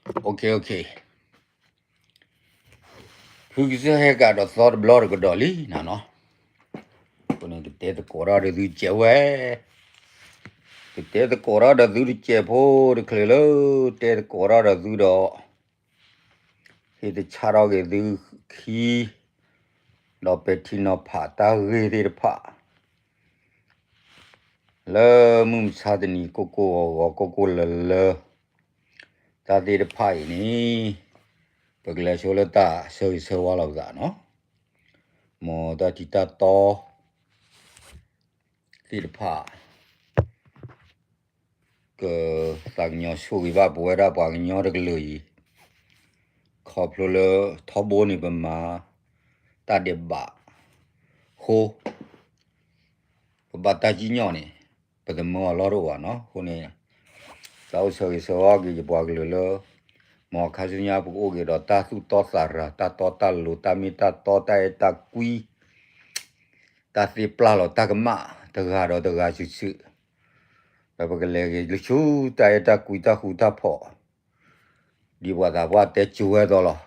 OK OK, ဖုကစၢၢ်ဟဲကဒီးသီတဘျီတကဒီးလံနၤနီၤ. အဃိန့ၣ် ကတဲသကိးထီၣ်ဒီးသုတစဲးဝဲ, ကတဲသကိးထီၣ်ဒီးသုတစဲးဖိတချုးလၢ တဲသကိးထီၣ်ဒီးသုဒီး ဟ့ၣ်တဆါထီၣ်က့ၤသုခံ ဒီးပဲာ်ထံနီၤဖးတၢ်ဂ့ၢ်သ့ၣ်တဖၣ် လၢမုၢ်မဆါတနံၤ ကိၢ်ကိၢ်ဂီၤဂီၤ ကိၢ်ကိၢ်လၢလၢ တၢ်သ့ၣ်တဖၣ်အံၤန့ၣ် ပကလဲၤဆိလၢတၢ်ဆၢဂ့ၤဆၢဝါလီၤပသးနီၤ. မ်တၢ်ထံတၢ်တီသ့ၣ်တဖၣ် ကသးကညီၤဆိၣ်ဂ့ၤဘၣ်ပဝဲဒၣ်ပှၤကညီတကလုာ်အံၤ, ခီဖျိလၢထီဘိန့ၣ် ပမၤတၢ်ဒဲးဘးအဃိ ပဘၣ်တၢ်စံၣ်ညီၣ်န့ၣ် ပတမၢအီၤလီၢ်တအိၣ်ဘၣ်နီၤ. အဃိန့ၣ် သးအိၣ်ဆၢဂ့ၤဆၢဝါက့ၤယပှၤကလုာ်လၢ မ်ခါဆူညါပကအိၣ်က့ၤဒီးတၢ်သူၣ်တီသးရၤ တၢ်တီတၢ်လိၤ တၢ်မ့ၢ်တၢ်တီ တၢ်အဲၣ်တၢ်ကွံ တၢ်သ့ပျၢ်လီၤတၢ်ကမၣ်တဂၤဒီးတဂၤစုာ်စုာ်, ဒီးပကလဲၤက့ၤလၢဆူတၢ်အဲၣ်တၢ်ကွံတၢ်ဃူတၢ်ဖိး ဒ်ပှၤသးပှၢ်တဲကၠိဝဲအသိးလီၤ.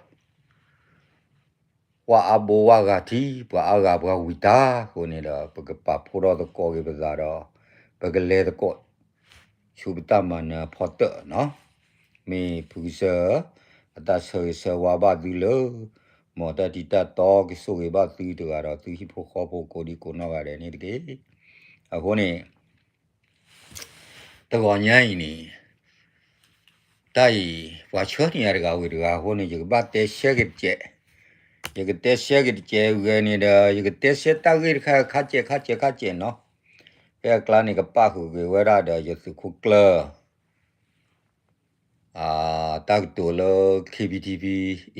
ပှၤအါဘိဝဲဂၤထံ ပှၤအါဂၤပှၤဝံၤတၢ်အဃိန့ၣ်ဒီး ပကပာ်ဖှိၣ်ထီၣ်သကိးက့ၤပသးဒီး ပကလဲၤသကိး ဆူပတၢ်မၤနၢၤအဖီတၢၣ်နီၤ. မ့ၢ်ဖုကစၢၢ် အတၢ်ဆၢဂ့ၤဆၢဝါဘၣ်သုလၢ မ်တၢ်ထံတၢ်တီကဆိၣ်ဂ့ၤဘၣ်သုတဂၤဒီးသုဟံၣ်ဖိဃီဖိကိးဒံကိးနီၢ်ဂၤဒဲးန့ၣ်တက့ၢ်. အဃိန့ၣ် တဂီၤညါအံၤန့ၣ် တၢ်အံၤ ပှၤဆှၢန့ၢ်ယၤတဂၤဝံၤတဂၤအဃိန့ၣ် ယကဘၣ်တဲရှဲက့ၤတကဲး, ယကတဲရှဲက့ၤတကဲးဂ့ၤန့ၣ်ဒီး ယကတဲရှဲတၢ်ဂ့ၢ်တခါခါကဲးခါကဲးခါကဲးနီၤ. ဖဲအကျါန့ၣ် ကပၣ်ဃုာ်က့ၤဝဲဒၣ်ဒီးယသုးခိၣ်ကျၢၢ် တၢ်ကတိၤလၢ K B T V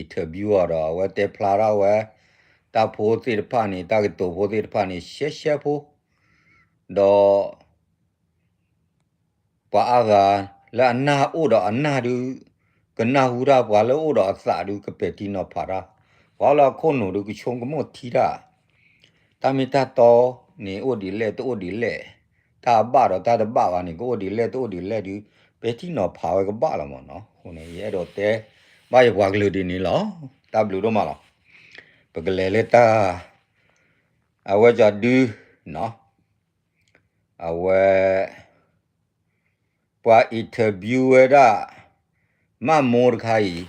interview အီၤဒီး အဝဲတဲဖျါထီၣ်ဝဲ တၢ်ဖိသ့ၣ်တဖၣ်န့ၣ် တၢ်ကတိၤဖိသ့ၣ်တဖၣ်န့ၣ် ရှဲရှဲဖိ ဒီး ပှၤအါဂၤလၢအနၢ်အိၣ်ဒီးအနၢ်ဒုး ကနၢ်ဟူတၢ်, ပှၤလၢအိၣ်ဒီးအသးဒုး ကပဲာ်ထံနီၤဖးတၢ်, ပှၤလၢအခိၣ်နူာ်ဒုးကဆိကမိၣ်ထံတၢ်, တၢ်မ့ၢ်တၢ်တီန့ၣ် အိၣ်ဒ်လဲၣ်တအိၣ်ဒ်လဲၣ်, တၢ်အဘၣ်ဒီးတၢ်တဘၣ်ဘၣ်န့ၣ် ကအိၣ်ဒ်လဲၣ်တအိၣ်ဒ်လဲၣ်ဒုး ပဲာ်ထံနီၤဖးဝဲကဘၣ်လီၤမးနီၤ. အဃိန့ၣ် ယအဲၣ်ဒိးတဲဘၣ်ယပှၤကလုာ်ဒ်န့ၣ်လီၤ. တၢ်ဘျုးဒိၣ်မးလီၤ. ပကလဲၤလၢတၢ် အဝဲကဒု အဝဲ ပှၤ interview ဝဲဒၣ် မၣ်မိၢ်တခါအံၤ,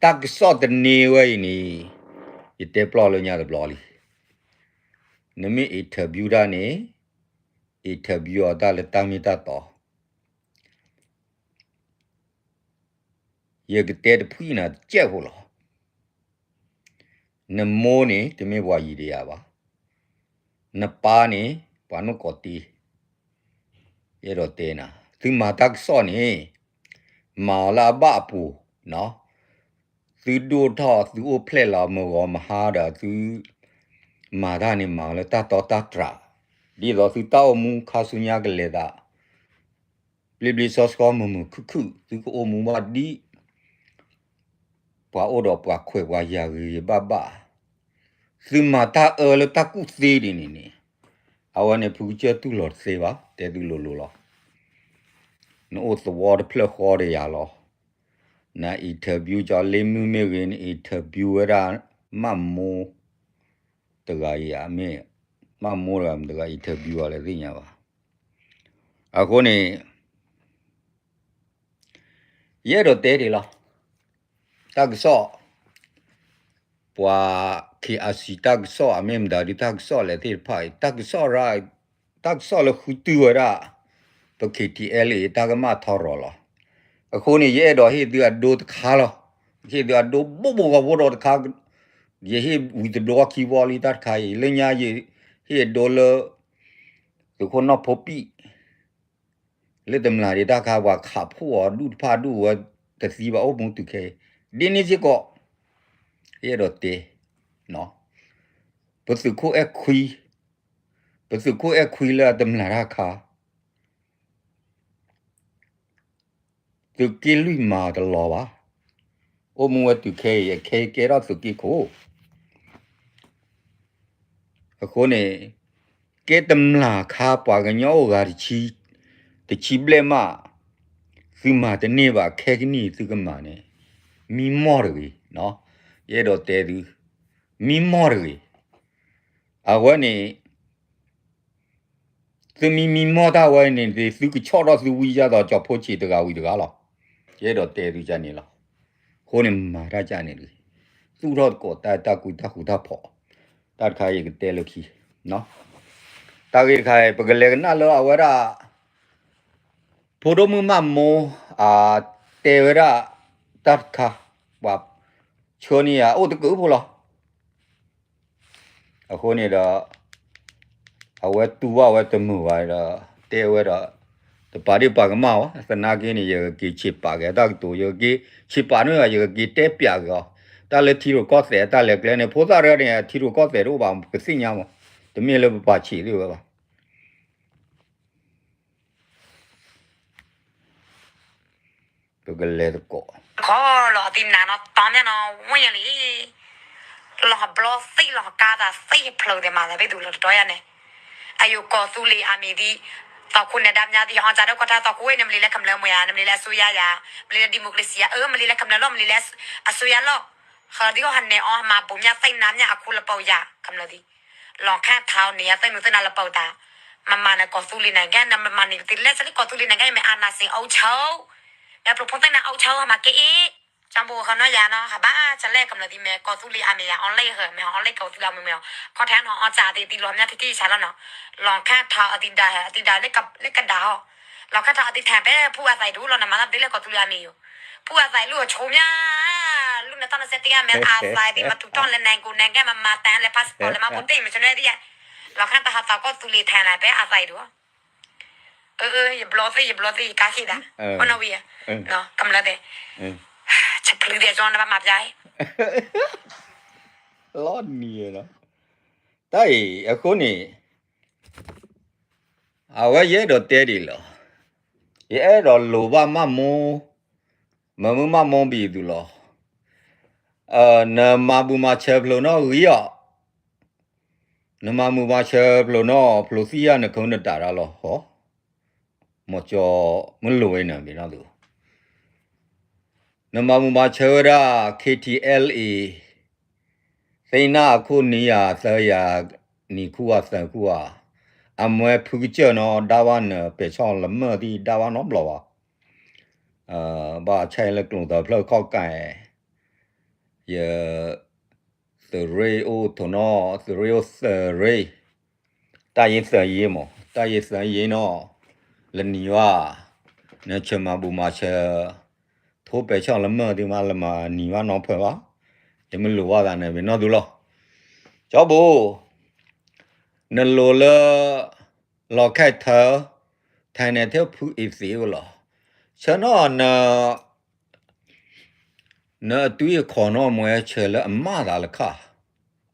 တၢ်ကစီၣ်တန့ၢ်ဝဲအံၤန့ၣ် ယတဲပျီၢ်လၢညါတဘျီလံ. နမ့ၢ် interview တၢ်န့ၣ် interview အီၤတၢ်လၢတၢ်မ့ၢ်တၢ်တီ ယကတဲတဖှံနၤတကဲးဖိလီၤ. နမိၢ်န့ၣ် တမ့ၢ်ပှၤယံၤဒံးယၤဘၣ်. နပၢ်န့ၣ် ပှၤနီၢ်ကီၢ်တံ, ယအဲၣ်ဒိးတဲနၤ, သုမၤတၢ်ကစီၣ်န့ၣ် မၤအီၤလၢအဘၣ်အပူၤ, သုဒိၣ်ထီၣ် သုအိၣ်ဖျဲၣ်လီၤမုၢ်ဂီၤမဟါဒီး သုမၤတၢ်န့ၣ် မၤအီၤလၢတၢ်တီတၢ်တြၢ်, ဒ်သိးသုတၢ်အိၣ်မူခါဆူညါကလဲၤသး ဘျ့ဘျ့ဆှီဆှီ မုာ်မုာ်ခုၣ်ခုၣ် သုကအိၣ်မူဘၣ်ဒ် ပှၤအိၣ်ဒီးပှၤခွဲးပှၤယာ်ဂ့ၤဂ့ၤဘၣ်ဘၣ်, သုမၤတၢ်အၢလၢတၢ်ကူၣ်သ့ဒ်န့ၣ်န့ၣ်, အဝဲန့ၣ်ဖုကစၢၢ်တူၢ်လိာ်တသ့ဘၣ်, တဲသုလိၤလိၤလီၤ. နအိၣ်သဝီတဖျၢၣ်ဃီဒီးယၤလီၤ. န interview ကၠီၤလ့မုၢ်မ့ၢ်ဂ့ၤ, န interview ဝဲဒၣ် မၣ်မိၢ်တဂၤအံၤဧါ, မ့ၢ်မၣ်မိၢ်တဂၤမတၤတဂၤ interview အီၤလဲၣ်သ့ၣ်ညါဘၣ်. အဃိန့ၣ် ယအဲၣ်ဒိးတဲဒ်လီၤ. တၢ်ကစီၣ် ပှၤ K R C တၢ်ကစီၣ် အမ့ၢ်မတၤဒုး တၢ်ကစီၣ်လဲၣ်သ့ၣ်တဖၣ်အံၤ တၢ်ကစီၣ်ရၣ် တၢ်ကစီၣ်လၢဃုတုၤဝဲဒၣ် ပ K T L A တၢ်ကမၣ်ထီရီၤလီၤ. အဃိန့ၣ် ယအဲၣ်ဒိးဟ့ၣ်သုအဒိတခါလီၤ. ဟ့ၣ်သုအဒိဘိၣ်ဘိၣ်ဂီၢ်ဖိဒီးတခါ, ယဟ့ၣ်ဝံၤတဘျီခံဘျီလံတၢ်တခါအံၤ လၢညါယဟ့ၣ်အဒိလၢ သုးခိၣ်နီၢ်ဖိပံၣ် လၢတမျၢ်ဒံးတၢ်ခါ ပှၤခးဖှိၣ်အီၤဒူၣ်တဖၣ်ဒူၣ်ဝဲတသံဘၣ် အိၣ်မူတုၤခဲအံၤ ဒ်န့ၣ်စ့ၢ်ကီး ယအဲၣ်ဒိးတဲ ပသုးခိၣ်အဲၣ်ခွံ, ပသုးခိၣ်အဲၣ်ခွံလၢအတမျၢ်တၢ်ခါ သုးက့လွံၢ်မၤတလီၤဘၣ်. အိၣ်မူဝဲတုၤခဲအံၤ အခဲအံၤကဲထီၣ်သုးက့ခိၣ် အဃိန့ၣ် ကဲတမျၢ်ခါ ပှၤကညီအိၣ်ဂၤတဆံ, တဆံဘျဲၣ်မး, သုမၤတန့ၢ်ဘၣ် ခဲကနံၣ်သုကမၤန့ၣ် မံမီၢ်တဂ့ၤ, ယအဲၣ်ဒိးတဲသု, မံမီၢ်တဂ့ၤ, အဝဲန့ၣ် သုမံမံမီၢ်တၢ်ဝဲန့ၣ် သုကဆီၣ်ထီၣ်သုဝံယၢ်ဒီးကၠီၤဖိဆံးတဂၤဝံၤတဂၤလီၤ. ယအဲၣ်ဒိးတဲသုကန့ၣ်လီၤ. အဃိန့ၣ်မၤတၢ်ကန့ၣ်တဂ့ၤ, သူၣ်ထီၣ်သကိးတၢ် တၢ်ကွံတၢ်ဃူတၢ်ဖိး, တၢ်တခါယကတဲလၢခံ, တၢ်ဂ့ၢ်တခါအံၤ ပကလဲၤကနၣ်လၢအဝဲဒၣ် ဖိဒိၣ်မုၣ်မၢ်မိၢ် အတဲဝဲဒၣ် တၢ်တခါ ပှၤဆှၢန့ၢ်ယၤအိၣ်တကုးဖိလီၤ. အဃိန့ၣ်ဒီး အဝဲတူၢ်ဘၣ်ဝဲတမုာ်ဘၣ်ဒီး တဲဝဲဒီး တပာ်ဒ့ၣ်ပာ်ကမၣ်ဝဲ သနာ်က့န့ၣ် ယကက့ၤဆံးပာ်က့ၤတၢ်ကတိၤ ယကက့ၤဆံးပာ်န့ၢ် ယကက့ၤတဲပျးက့ၤအီၤ တၢ်လၢထံရူၢ်ကီၢ်သဲး တၢ်လဲၤကျဲန့ၣ် ဖိသၣ်ရၢန့ၣ် ထံရူၢ်ကီၢ်သဲးတအိၣ်ဘၣ် ပသ့ၣ်ညါမး, တမ့ၢ်လၢပပာ်ဆံးသ့ၣ်ဝဲဘၣ်. ပကလဲၤသကိး ခီလီၤအသံနၤနီၤ တီမ့ၢ်နီၤ ဝ့ၢ်လံ လီၤဘျီသ့ၣ်လီၤကါသးသ့ၣ်ဖျၢၣ်သ့ၣ်မၤသးဘ့ၣ်ဒူၣ်လီၤတတီၤယၤန့ၣ် အယိၤကီၢ်သူလ့ၤအမံၤသံ သီခိၣ်နဲၣ်ဒါမညါသံ အီၣ်စၢ်ဒၣ်ကီၢ်ထါသီခိၣ်ဝဲန့ၣ် မလံၤလၢကမျၢၢ်မ့ၢ်ဧါ နမလံၤလၢအစိုးရယၤ မလံၤလၢ democracy ဧါ အၢ မလံၤလၢကမျၢၢ်လီၤ မလံၤလၢအစိုးရလီၤ ဟီဒ်အီၣ်ဟးနဲၣ်အီၣ်ဟးမၤဘူးမညါသ့ၣ်နါမညါအခိၣ်လပီၢ်ယၤ ကမျၢၢ်သံ လီၤခါထီၣ်န့ၣ် အသ့ၣ်နူသ့ၣ်နါလပီၢ်တၢ် မမၤန့ၣ်ကီၢ်သူလ့ၤန့ၣ်ကဲ နမမၤန့ၣ်ကသံလဲၣ် စလ့ကီၢ်သူလ့ၤန့ၣ်ကဲ မ့ၢ်အာဏာရှင်အုပ်ချုပ် မ့ၢ်ပျိဖိသ့ၣ်န့ၣ် အုပ်ချုပ် ဟးမၤက့ၤအံၤ ကၠီဘိဃီနီၢ်ယၤနီၤ ဟးဘၣ်စလဲၣ် ကမျၢၢ်သံ မ့ၢ်ကီၢ်သူလ့ၤအမံၤယၤ online ဟဲ မ့ၢ် online ကီၢ်သူလ့ၤအမံၤမ့ၢ် ခီၣ်ထံးနီၤ အီၣ်စၢ်သံ သံလီၤမညါထံထံဆးလီၤနီၤ လီၤခါထီၣ်အသံဒၣ် အသံဒၣ်လၢကဒၣ်ဟီ လီၤခါထီၣ်အသံထဲးပဲ ဖုအသးဒူလီၤ နမၤတၢ်သ့လၢကီၢ်သူလ့ၤအမံၤယိၤ ဖုအသးလူၤအဆိမညါ လူၤနသီၣ်နစဲတ့ၢ်မ့ၢ်အသးသံ မၤထူးထီၣ်လဲၤနၤကိးနၤကဲ မၤမၤတၢ်လဲၤ passport လဲၤမၤဘူးတ့ၢ် မ့ၢ်ဆနွဲသံယါ လီၤခါတၢ်ဟးသးကီၢ်သူလ့ၤထဲးနၤပဲအသးဒူ အၢ ယဘျီသ့ၣ် ယဘျီသ့ၣ် ယကါဃ့ၢ်ဒၣ် ခီနီၣ်ဝံၤ ကမျၢၢ်သ့ၣ် ဆဖျုးသ့ၣ်ကၠီနဘၣ်မၤပျါ လီၤနံၤနီၤ တၢ်အံၤ အဃိန့ၣ် အဝဲယအဲၣ်ဒိးတဲဒ်လီၤ ယအဲၣ်ဒိးလိၤဘၣ်မၢ်မိၢ် မ့ၢ်မုၢ်မၢ်မိၢ်ဘံၤသုလီၤ နမၤဘူးမၤဆၢဖျိးနီၣ်ဂံၢ်အီၤ နမၤမုာ်မၤဆၢဖျိးနီၣ် ဖျိးသံယါနခီနတၢ်ရၢ်လီၤဟီ မ့ၢ်ကၠီမ့ၢ်လိၤဝဲနဘ့ၣ်နီၣ်သု နမၤမုာ်မၤဆၢဝဲဒၣ် K T L A သ့ၣ်နၢ်အခိၣ်နံၤယၤသၢယၤ နံၤခူၣ်ဝါသၢခူၣ်ဝါ အမွဲဖုကစၢၢ်နီၣ် ဒၣ်ဝဲနပဲာ်ဆီၣ်လၢမၢၢ်သံၣ် ဒၣ်ဝဲနီတဘျီဘၣ် ဘၣ်ဆၣ်လၢကျိၤသးဖျၢၣ်ခီၣ်ကဲ ယ သုးရ့ၣ်အိၣ်ထိးနီၣ် သုးရ့ၣ်အိၣ်သၢရ့ၣ် တၢ်ယ့သၢယ့မး တၢ်ယ့သၢယ့နီၣ် လၢနံၤဝါ နဆၢမၤဘူးမၤဆၢ ထိပဲာ်ဆီၣ်လၢမၢၢ်သံၣ်မး လၢမၤနံၤဝါနီတဖျၢၣ်ဘၣ် ယမ့ၢ်လိၤဝဲသးန့ၣ် မ့ၢ်နီၢ်သုလီၤ ကၠီဘိ နလိၤလၢ လီၤခဲထဲး ထဲးန့ၣ်ထဲဖုအ့သ့ဝဲလီၤ ဆၢနီၣ် နအသွံၣ်အခီၣ်နီၣ်မွဲဆၢလၢအမၤသးလၢခါ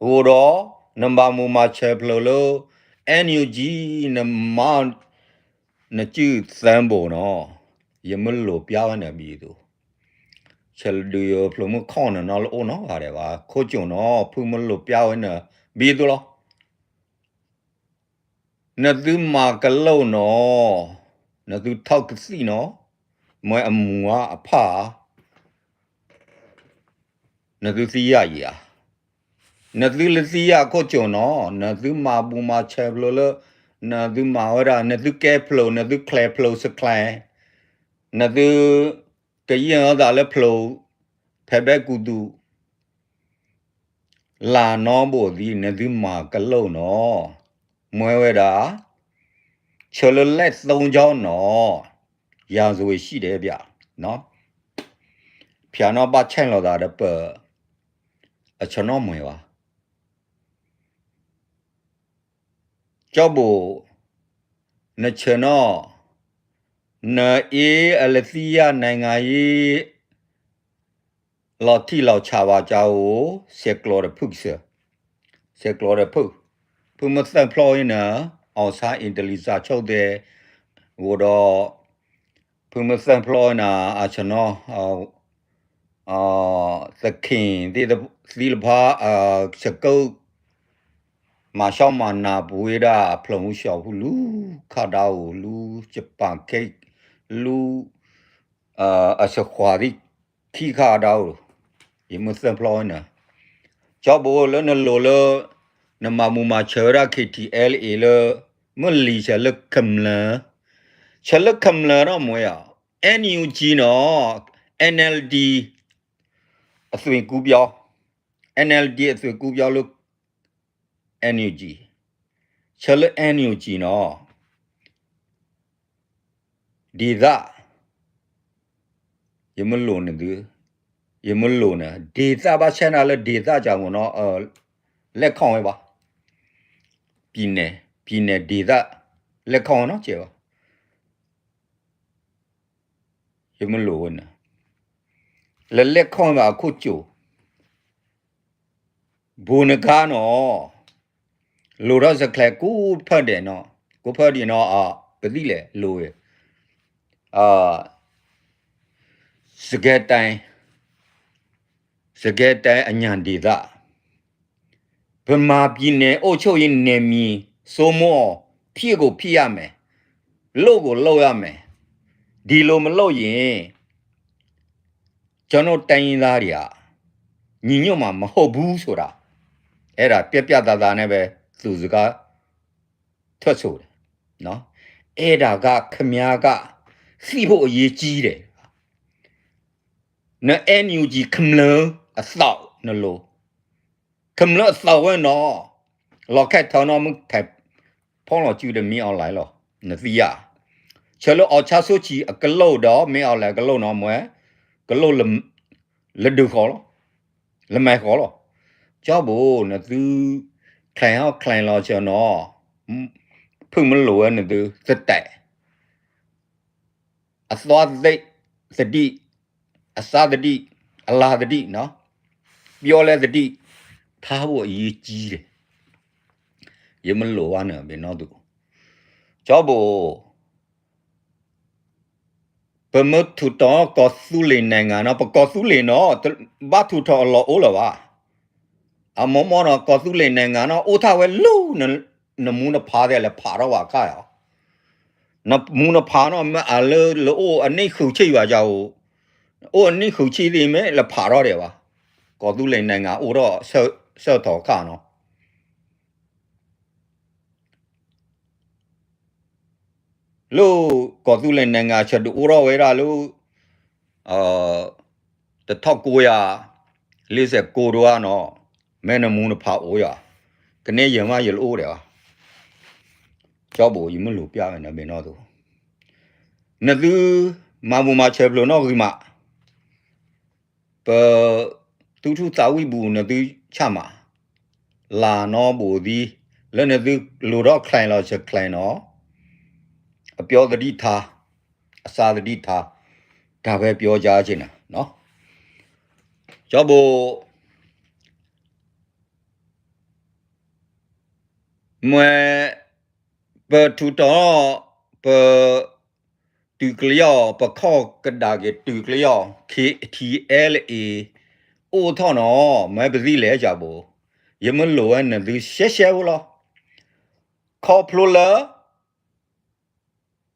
အဃိဒီး နမၤမူမၤဆၢဖျိးလၢ N U G နမၤ နစုသၢဘိနီၣ် ယမ့ၢ်လိၤပျါဝဲန့ၣ်ဘံၤသိး ဆၢလၢဒုးယဖျိးမုၢ်ခီၣ်န့ၣ်နီၣ် လၢအိၣ်နီတဂၤဒဲးဘၣ် ခိၣ်ကၠိၣ်နီၣ် ဖုမ့ၢ်လိၤပျါဝဲန့ၣ် ဘံၤသိးလီၤ နသုမၤကလိာ်နီၣ် နသုထီၣ်ကသံၣ်နီၣ် မွဲအမူၤအဖၣ် နသုသံယၤယံၤဧါ နသုလၢသံယၤခိၣ်ကၠိၣ်နီၣ် နသုမၤဘူးမၤဆၢဖျိးလၢ နသုမၤဝဲဒၣ် နသုကဲဖျိး နသုချဲးဖျိးစချဲး နသု ကယံၢ်အသးလၢဖျိး ဖဲဘဲကူသူ လၢနီဘိၣ်သံ နသုမၤကလိာ်နီၣ် မွဲဝဲဒၣ် ဆၢလၢလဲၣ်သိကၠီနီၣ် ယၤစဝ့ၤဆံၣ်ဒဲးဘၣ် ဖျါနီၣ်ဘၣ်ဆဲၣ်လီၤသးဒီးပ အဆၢနီၣ်မွဲဘၣ် ကၠီဘိၣ် နဆၢနီၣ် နအ့အလၢသံယၤ နိုင်ငံရေး လီၤထံၣ်လီၤဆးဘၣ်ကၠိ ဆဲးကျိးဒီးဖုၣ်ကစၢၢ် ဆဲးကျိးဒီးဖုၣ် ဖုမ့ၢ်သၢဖျိးအံၤန့ၣ် အောင်ဆန်း အ့တလံစးဆိၣ်သဲး အိၣ်ဒီး ဖုမ့ၢ်သၢဖျိးအံၤန့ၣ် အဆၢနီၣ် သခ့ၣ်သ့ၣ်သံလၢဖး စကၢၣ် မၤဆီၣ်မၤနးပဝဲဒၣ် ဖျိးမုၢ်ဆှီဖုလူၤ ခးဒၣ်အိၣ်လူၤ ကပၤခဲ လူၤ အစခွါသံၣ် ခံခါအတၢ်အိၣ်, ယမ့ၢ်သၢဖျီဝဲန့ၣ်, ကၠီဘိလၢနလိၤလၢ နမၤမူးမၤဆၢဝဲဒၣ် K T L A လၢ မ့ၢ်လံာ်ဆဲးလၢကမျၢၢ်, ဆဲးလၢကမျၢၢ်နီၣ်မ့ၢ်ဧါ, N U G နီၣ်, N L D အသွင်ကူးပြောင်း, N L D အသွင်ကူးပြောင်းလၢ N U G, ဆဲးလၢ N U G နီၣ် ဒေသ, ယမ့ၢ်လိၣ်န့ၣ်သု, ယမ့ၢ်လိၣ်န့ၣ် ဒေသ ဘၣ်ဆၣ်နၤလၢ ဒေသ ကၠီမ့ၢ်နီၣ်, လဲၣ်ခီၣ်ဝဲဘၣ်, ပြည်နယ်, ပြည်နယ် ဒေသ, လဲၣ်ခီၣ်ဝဲနီၣ်ကဲဘၣ်, ယမ့ၢ်လိၣ်ဝဲန့ၣ်, လၢလဲၣ်ခီၣ်ဝဲဘၣ်အခိၣ်ကၠိၣ် ဘူးနကါနီၣ်, လိၣ်ထီၣ်စဲးချဲးကိးဖၢဒဲးနီၣ်, ကိးဖၢဒဲးနီၣ်, ပသံၣ်လဲၣ်လိၣ်ဝဲ, စကဲတၢ်, စကဲတၢ်အညၣ်ဒံးသၣ်, ဗမာပြည်နယ်အုပ်ချုပ်ရေးနယ်မြေ စိုးမိုးအောင် ဖြစ်ကိုဖြစ်ရမယ်, လုပ်ကိုလုပ်ရမယ်, ဒီလိုမလုပ်ရင် ကျွန်တော်တိုင်းရင်းသားတွေက ညီညွတ်မှာမဟုတ်ဘူးဆိုတာ အဲ့ဒါပြတ်ပြတ်သားသားနဲ့ပဲ သူစကားထွက်ဆိုတယ်နော်. အဲ့ဒါကခင်ဗျားကသိဖို့အရေးကြီးတယ်. န NUG ကမျၢၢ်အသီနလိၤ, ကမျၢၢ်အသီဝဲနီၤ, လီၤခဲထီနီၤ မုၢ်ထဲဖီၣ်လီၤစုဒီးမ့ၢ်အီၤလဲၣ်လီၤ, နသံယါ, ဆၢလၢ အောင်ဆန်းစုကြည် အကလိၣ်ဒီး မ့ၢ်အီၤလဲၣ်အကလိၣ်နီၤ မွဲ, ကလိၣ် လဒုးဃီလီၤ, လမဲာ်ဃီလီၤ. ကၠီဘိ နသု ချဲးဟီၣ်ချဲးလီၤဆၢနီၤ, ဖုၣ်မလိာ်ဝဲနသုသတဲာ်, အသွါသဒံၣ်, အသါသဒံၣ်, အလါသဒံၣ်နီၤ, ပြောလဲသဒံၣ်, ထားဖို့အရေးကြီးတယ်. ယမ့ၢ်လိၣ်ဘၣ်နဘ့ၣ်နီၣ်သု, ကၠီဘိ ပမ့ၢ်ထူးထောင်ကီၢ်သူလ့ၤနံၣ်ဂၤနီၤ, ပကီၢ်သူလ့ၤနီၤ ဘၣ်ထူးထောင်အလီၢ်အိၣ်လၢၤဘၣ်. အမိၢ်မိၢ်နီၤ ကီၢ်သူလ့ၤနံၣ်ဂၤနီၤ အိၣ်ထီၣ်ဝဲလၢ နမူနဖးသ့ၣ်လဲၤဖးထီၣ်ဝဲအခါဧါ, နမူနဖးနီၤ မ့ၢ်အလၢလၢအိၣ်အနံၣ်ဃုဆံဘၣ်ကၠီဘိ, အိၣ်အနံၣ်ဃုဆံသ့ၣ်မ့ၢ်လဲၤဖးထီၣ်ဒံးဘၣ်. ကီၢ်သူလ့ၤနံၣ်ဂၤအိၣ်ထီၣ်ဆၢထီၣ်အခါနီၤ လၢကီၢ်သူလ့ၤနံၣ်ဂၤဆၢဒုးအိၣ်ထီၣ်ဝဲဒၣ်လၢ တထီၣ်ကိယၤ လ့စဲးကိဒိဧါနီၤ, မ့ၢ်နမူနဖးအိၣ်ယၤ, ကန့ၢ်ယဲၢ်မးယလၢအိၣ်ဒံးဘၣ်. ကၠီဘိ ယမ့ၢ်လိၣ်ပျၢ်ဝဲနဘ့ၣ်နီၣ်သု, နသု မၤဘူၣ်မၤဆဲးဖျိးနီၣ်ဂံၢ်မး ပ သုထူၣ်သးဝံၣ်ဘူးနသုဆၣ်မး, လၢ်နီၣ်ဘူးသံ, လၢနသုလိၣ်ထီၣ်ချဲးလီၤဆဲးချဲးနီၤ, အပြောသဒံၣ်ထါ, အသါသဒံၣ်ထါ, ဒါပဲပြောကြားချင်တာနော်. ကၠီဘိ မွဲ ပထူးတီၤ ပ တုၤကျယီၢ် ပခီၣ်ကဒါက့ၤတုၤကျယီၢ် KTLA အိၣ်ထီၣ်နီၤ မ့ၢ်ပသံလဲၣ်ကၠီဘိ, ယမ့ၢ်လိၣ်ဝဲနသုရှဲရှဲဖိလီၤ. ခီဖျိလၢ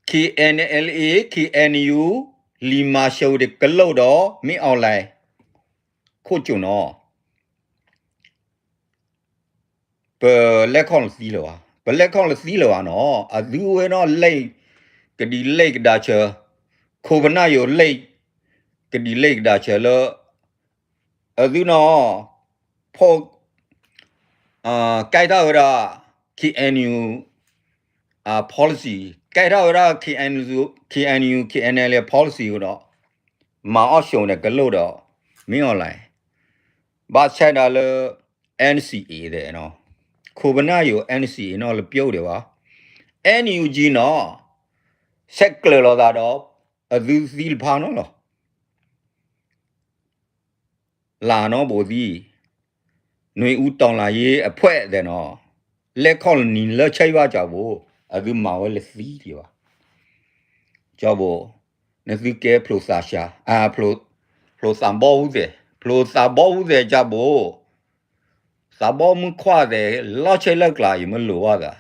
KNLA KNU လံာ်မၤရှးဝဲဒၣ်ကလိၣ်ဒီး မ့ၢ်အီၤလဲၣ် ခိၣ်ကၠိၣ်နီၤ ပလဲၤခီၣ်လၢသံလၢၤဘၣ်, ပလဲၤခီၣ်လၢသံလၢၤဘၣ်နီၤ, အသုဝဲနီၤ လံာ်ကဒံးလံာ်ကဒါဆၢ, ခိၣ်ပနၢ်ယိၤလံာ် ကဒံးလံာ်ကဒါဆၢလၢ အသုနီၤ ဖီၣ် ကဲထီၣ်ဝဲဒၣ် KNU policy, ကဲထီၣ်ဝဲဒၣ် KNU KNLA policy ဒီး မၤအီၣ်ဆိးန့ၣ်ကလိၣ်ဒီး မ့ၢ်အီၤလဲၣ်, ဘၣ်ဆၣ်ဒၣ်လၢ NCA ဒဲးနီၤ, ခိၣ်ပနၢ်ယိၤ NCA နီၤ လၢပျိဒံးဘၣ်, NUG နီၤ ဆဲးကျၢၤလိာ်သးဒီး အသုသံတဖၣ်နီၤလီၤ. လၢ်နီၤဘူးသံ, နွေဦးတော်လှန်ရေးအဖွဲ့ သဲးနီၤ, လဲၤခီၣ်လၢနံၤလၢဆဲးဘၣ်ကၠီဘိ, အသုမၤဝဲလၢသံဒံးဘၣ်. ကၠီဘိ, နသုကဲဖျိးသးစှၤ, ဖျိးသးဘီဟူသဲး, ဖျိးသးဘီဟူသဲးကၠီဘိ, သးဘီမုၢ်ခွါသဲး လီၤဆဲးလၢကျါ ယမ့ၢ်လိၣ်ဘၣ်သး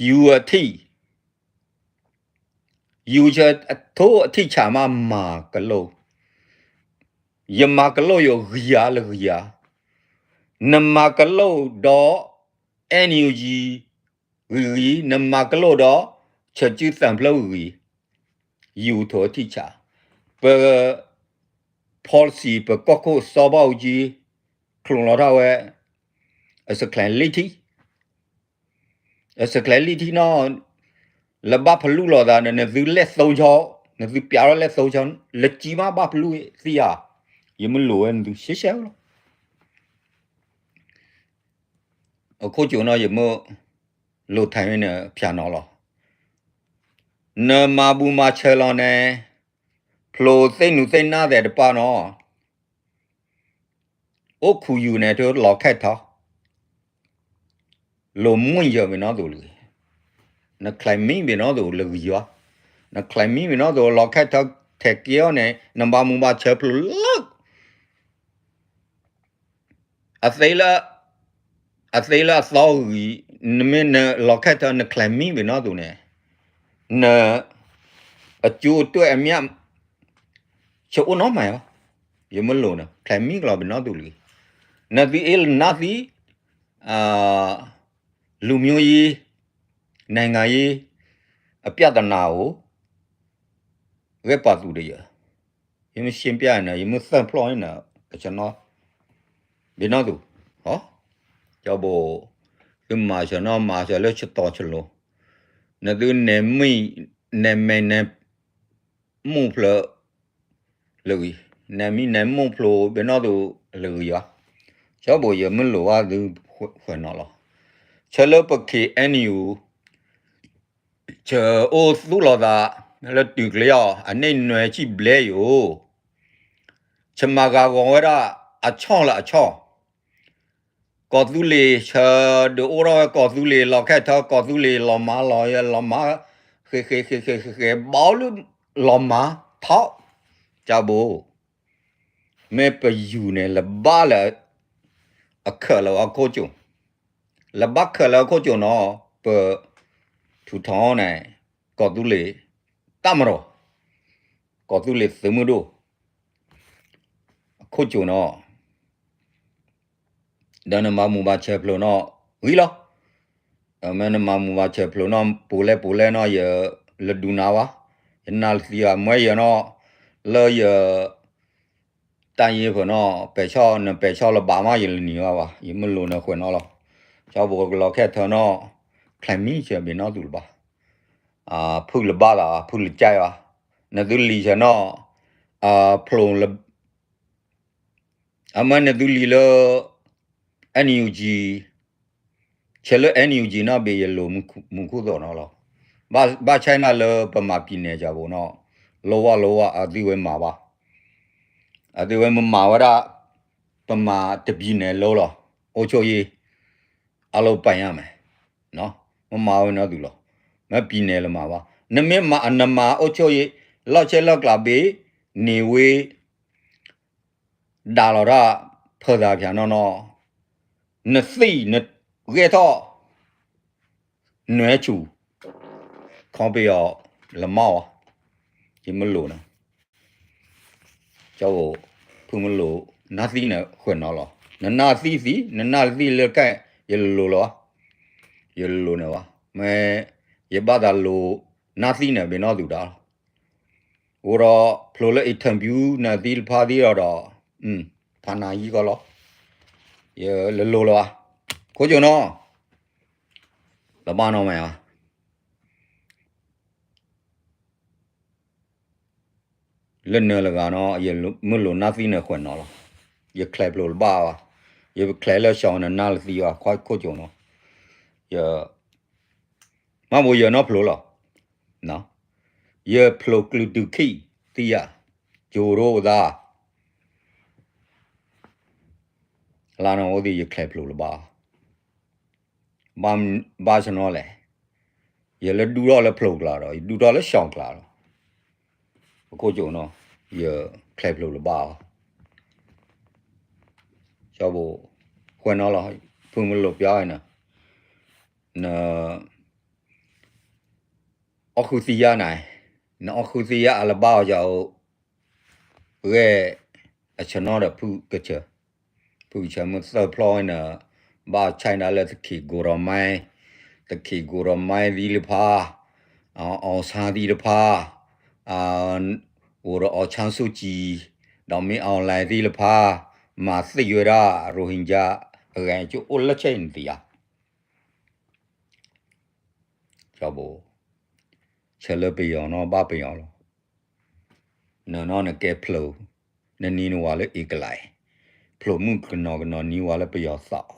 ယူၤအထံၣ် ယူၤဆၢထိၣ်အထံၣ်ဆးမးမၤကလိၣ်, ယမၤကလိၣ်ယဂံၢ်ဧါလၢဂံၢ်ဧါ, နမၤကလိၣ်ဒီး NUG ဂံၢ်ဂံၢ်, နမၤကလိၣ်ဒီး ဆၢကုသၢဖျၢၣ်ဂံၢ်ဂံၢ်, ယူၤထိၣ်ထံၣ်ဆး, ပ policy ပကီၢ်ခိၣ်စီၤဘၣ်အူကၠံ ချိးလီၤထီၣ်ဝဲ အစကျဲၤလံထံ အစကျဲၤလံထံနီၤ, လၢဘၣ်ဖလူလိာ်သးဒီး နသုလဲၣ်သိဆီ, နသုပျးထီၣ်လဲၣ်သိဆီ, လၢကံမးဘၣ်ဖလူသံဧါ, ယမ့ၢ်လိၣ်ဝဲနသုရှဲရှဲလီၤ. အခိၣ်ကၠိနီၤ ယမ့ၢ်လိၣ်ထဲန့ၣ်ဖၠးနီၤလီၤ. နမၤဘူၣ်မၤဆၢလီၤန့ၣ် ဖျိသ့ၣ်နူသ့ၣ်နၢ်သဲးတပၢ်နီၤ အိၣ်ခူယူၤန့ၣ် တလီၤခဲထီၣ်, လိၣ်မုၢ်ယၢၤဘ့ၣ်နီသိးလၢ, န claiming ဘ့ၣ်နီသိးလၢဂံၢ်ယွၤ, န claiming ဘ့ၣ်နီသိးလီၤခဲထီၣ်ထဲးက့ၤအီၤန့ၣ် နဘၣ်မူဘၣ်ဆၢဖျိလၢ အသ့လၢ အသ့လၢအသီဂံၢ်, နမ့ၢ်နလီၤခဲထီၣ် န claiming ဘ့ၣ်နီသိးန့ၣ်, န အကၠိတၢၢ်အမၠၣ် ဆၢအိၣ်နီတမံၤဘၣ်, ယမ့ၢ်လိၣ်န့ၣ် claiming ကလီၤဘ့ၣ်နီသိးလံ, နသုအ့ၣ်လၢနၢ်သံ လူမျိုးရေး နိုင်ငံရေး အပြဿနာအိၣ် ဂဲၤပာ်သူၣ်ဒီးယၤ, ယမ့ၢ်ရှင်းပြန့ၣ် ယမ့ၢ်သၢဖျီၣ်န့ၣ် ကဆၢနီၤ ဘ့ၣ်နီသူၣ်, ကၠီဘိ, သုမၤဆၢနီၤ မၤဆၢလၢဆတီၤဆလိၤ, နသုနဲမံၣ် နဲမဲ နဲ မိၢ်ဖျိ လၢဂံၢ်, နဲမံၣ်နဲမိၢ်ဖျိဘ့ၣ်နီသူၣ်လၢဂံၢ်ဧါ, ကၠီဘိယမ့ၢ်လိၣ်ဘၣ်သုဃဲၤနီၤလီၤ, ဆၢလၢပ KNU ဆၢအိၣ်သူၣ်လီၤသး လၢတုၤကျဲအီၤ အန့ၣ်နွဲဆံဘျဲၣ်ယိၤ, ဆၢမၤဂၤဂီၤဝဲဒၣ် အဆီၣ်လၢအဆီၣ်, ကီၢ်သူလ့ၤဆၢဒုးအိၣ်ထီၣ်ဝဲ ကီၢ်သူလ့ၤလီၤခဲထီၣ် ကီၢ်သူလ့ၤလီၤမၤလီၤယဲလီၤမၤ, ဃဲဃဲဃဲဃဲဃဲဃဲ ဘၣ်အိၣ်လၢလီၤမၤထီၣ်, ကၠီဘိ, မ့ၢ်ပယူၤန့ၣ် လၢဘၣ်လၢ အခၢးလၢအခိၣ်ကၠိ, လၢဘၣ်ခၢးလၢအခိၣ်ကၠိနီၤ, ပ ထူထောင်န့ၣ် ကီၢ်သူလ့ၤ တပ်မတော်, ကီၢ်သူလ့ၤသုးမုၢ်ဒိၣ် အခိၣ်ကၠိနီၤ, ဒီးနမၤမူဘၣ်ဆဲးဖျိးနီၤ ဂံၢ်လီၤ, မ့ၢ်နမၤမူဘၣ်ဆဲးဖျိးနီၤ ပူၤလဲၣ်ပူၤလဲၣ်နီၤ ယလဲၤဒုးနၤဘၣ်, ယနၢ်လၢသံဘၣ် မ့ၢ်ယနီၤ, လၢယ တၢ်ယ့ၢ်ဖၢနီၤ ပဲာ်ဆီၣ် နပဲာ်ဆီၣ်လၢၤဘၣ်မး ယလဲၤနံၤဘၣ်ဘၣ် ယမ့ၢ်လိၣ်နဃဲၤနီၤလီၤ, ကၠီဘိကလီၤခဲထၢနီၤ, ချဲမံဆၢဘ့ၣ်နီသူၣ်လၢၤဘၣ်, ဖုၣ်လၢၤဘၣ်သး ဖုၣ်လၢၤကၠဲဘၣ်, နသုလံၤဆၢနီၤ, ဖျိးလၢ အမ့ၢ်နသုလံၤလၢ NUG, ဆၢလၢ NUG နီၤ ဘ့ၣ်ယလိၣ်မူခိၣ်သိးနီၤလီၤ, ဘၣ်ဆၣ်နၤလၢပမၤပံၤနဲၣ်ကၠီဘိနီၤ, လိဝါလိဝါ အသုဝဲမၤဘၣ်, အသုဝဲမၤဝဲဒၣ်, ပမၤတပံၤနဲၣ်လိလီၤ, အိၣ်ဆိၣ်ယ့ၢ် အလိပၢ်ညါမဲာ်, မ့ၢ်မၤဝဲနီသုလီၤ, မ့ၢ်ပံၤနဲၣ်လၢမၤဘၣ်, နမ့ၢ်မၤနမၤအိၣ်ဆိၣ်ယ့ၢ်, လီၢ်ဆဲးလီၢ်ကျးဘ့ၣ်, န့ၢ်ဝ့ၢ် ဒၣ်လီၤတၢ် ဖၢသးဖၠးနီၢ်နီၢ်, နသံၣ်နဂဲၤထီၣ်, နွဲဆူၣ်, ခီပယီၤလၢမီၢ်ဝဲ, ယမ့ၢ်လိၣ်န့ၣ်, ကၠီဘိ, ဖုမ့ၢ်လိၣ်, နၢ်သံန့ၣ်ဃဲၤနီၤလီၤ, နနၢ်သံသံ, နနၢ်သံလၢကဲ, ယလိၤလီၤ, ယလိၤန့ၣ်ဘၣ်, မ့ၢ်, ယဘၣ်သးလိၣ်, နၢ်သံန့ၣ်ဘ့ၣ်နီသူၣ်တၢ်လီၤ အိၣ်ဒီးဖျိးလၢ interview နသံတဖၣ်သံဒီးဒီး, ဖးနၤယံကီလီၤ, ယလလိၤလီၤ, ခိၣ်ကၠိနီၤ, လီၤဘၣ်နီၢ်မဲာ်ဧါ, လၢနၤလၢဂၤနီၤ ယမ့ၢ်လိၣ်နၢ်သံန့ၣ်ဃဲၤနီၤလီၤ, ယချဲးဖျိးလၢၤဘၣ်ဘၣ်, ယချဲးလၢစီၤနနၢ်လၢသံဘၣ် ခိၣ်ကၠိနီၤ, ယ မ့ၢ်ဘိယနီၢ်ဖျိးလီၤ, ယဖျိးကျုးတုၤခံ, သံယၤ, ကၠိရိသး, လၢနီၢ်အိၣ်သံယချဲးဖျိးလၢၤဘၣ်, ဘၣ်ဆၣ်နီၤလဲၣ်, ယလၢဒူၣ်ထီၣ်လၢဖျိးကျါဒီး ယဒူၣ်ထီၣ်လၢစီၤကျါလီၤ, အခိၣ်ကၠိနီၤ, ယချဲးဖျိးလၢၤဘၣ်အီၤ ကၠီဘိ, ဃဲၤနီၤလီၤ, ဖုမ့ၢ်လိၣ်ပျါန့ၣ်, န အီၣ်ဃုသံယါန့ၣ်, နအီၣ်ဃုသံယါအလၢၤဘၣ်အီၤယၤအိၣ်, ဂဲၤ, အ ဆၢနီၤဒီးဖုကစၢၢ်, ဖုကစၢၢ်မုၢ်သၢဖျီဝဲန့ၣ်, ဘၣ်ဆဲးဒၣ်လၢသခ့ၣ်ကိၢ်ဒီးမဲ, သခ့ၣ်ကိၢ်ဒီးမဲသ့ၣ်တဖၣ်, အီၣ်ဆၣ်သ့ၣ်တဖၣ်, အိၣ်ဒီးအီၣ်ဆၣ်စူၣ်ကံ, ဒီးမ့ၢ်အီၣ်လဲၣ်သ့ၣ်တဖၣ်, မၤသံဝဲဒၣ် ရိဟင်ဂျာ အဂၤကအိၣ်လၢဆဲးနသ့ဧါ. ဆၢလၢပယီၤနီၣ်ဘၣ်ပယီၤလီၤ. နနီၣ်နကဲဖျိး, နနံၤနဝၤလၢအ့ကလး, ဖျိးမုၣ်ကနီၤကနီၤနံၤဝၤလၢပယီၤသး,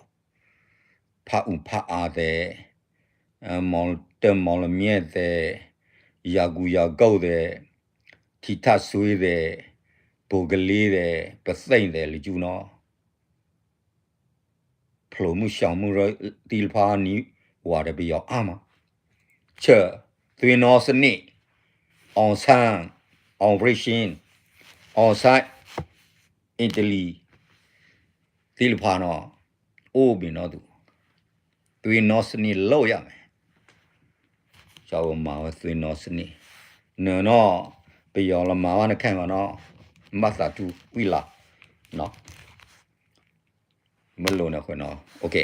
ဖးအူဖးအါသဲး, တၢ်မီၣ်လမၠဲၣ်သဲး, ယၤကူယၤကီၢ်သဲး, ထံထၣ်စွ့သဲး, ပိၤကလ့သဲး, ပသ့ၣ်သဲးလၢကၠူနီၣ် ဖျိးမုၣ်ဆှီမုၣ်ရၢသ့ၣ်တဖၣ်နံၤဝၤဒီးပယီၤအါမး, ဆၢ, သွ့ၣ်နီသန့ၣ်, အီၣ်ဆၣ်, operation, အီၣ်ဆၣ်, Italy သ့ၣ်တဖၣ်နီၤ, အိၣ်ဘ့ၣ်နီသူ, သွ့ၣ်နီသန့ၣ်လိၣ်ယၤမး, ကမၤဝဲသွ့ၣ်နီသန့ၣ်, နနီၣ်, ပယီၤလီၤမၤဘၣ်နခဲမးနီၤ, ဘၣ်သးထူဝံၣ်လၢ်, မ့ၢ်လိၣ်န့ၣ်ဃိနီၤ, ခဲ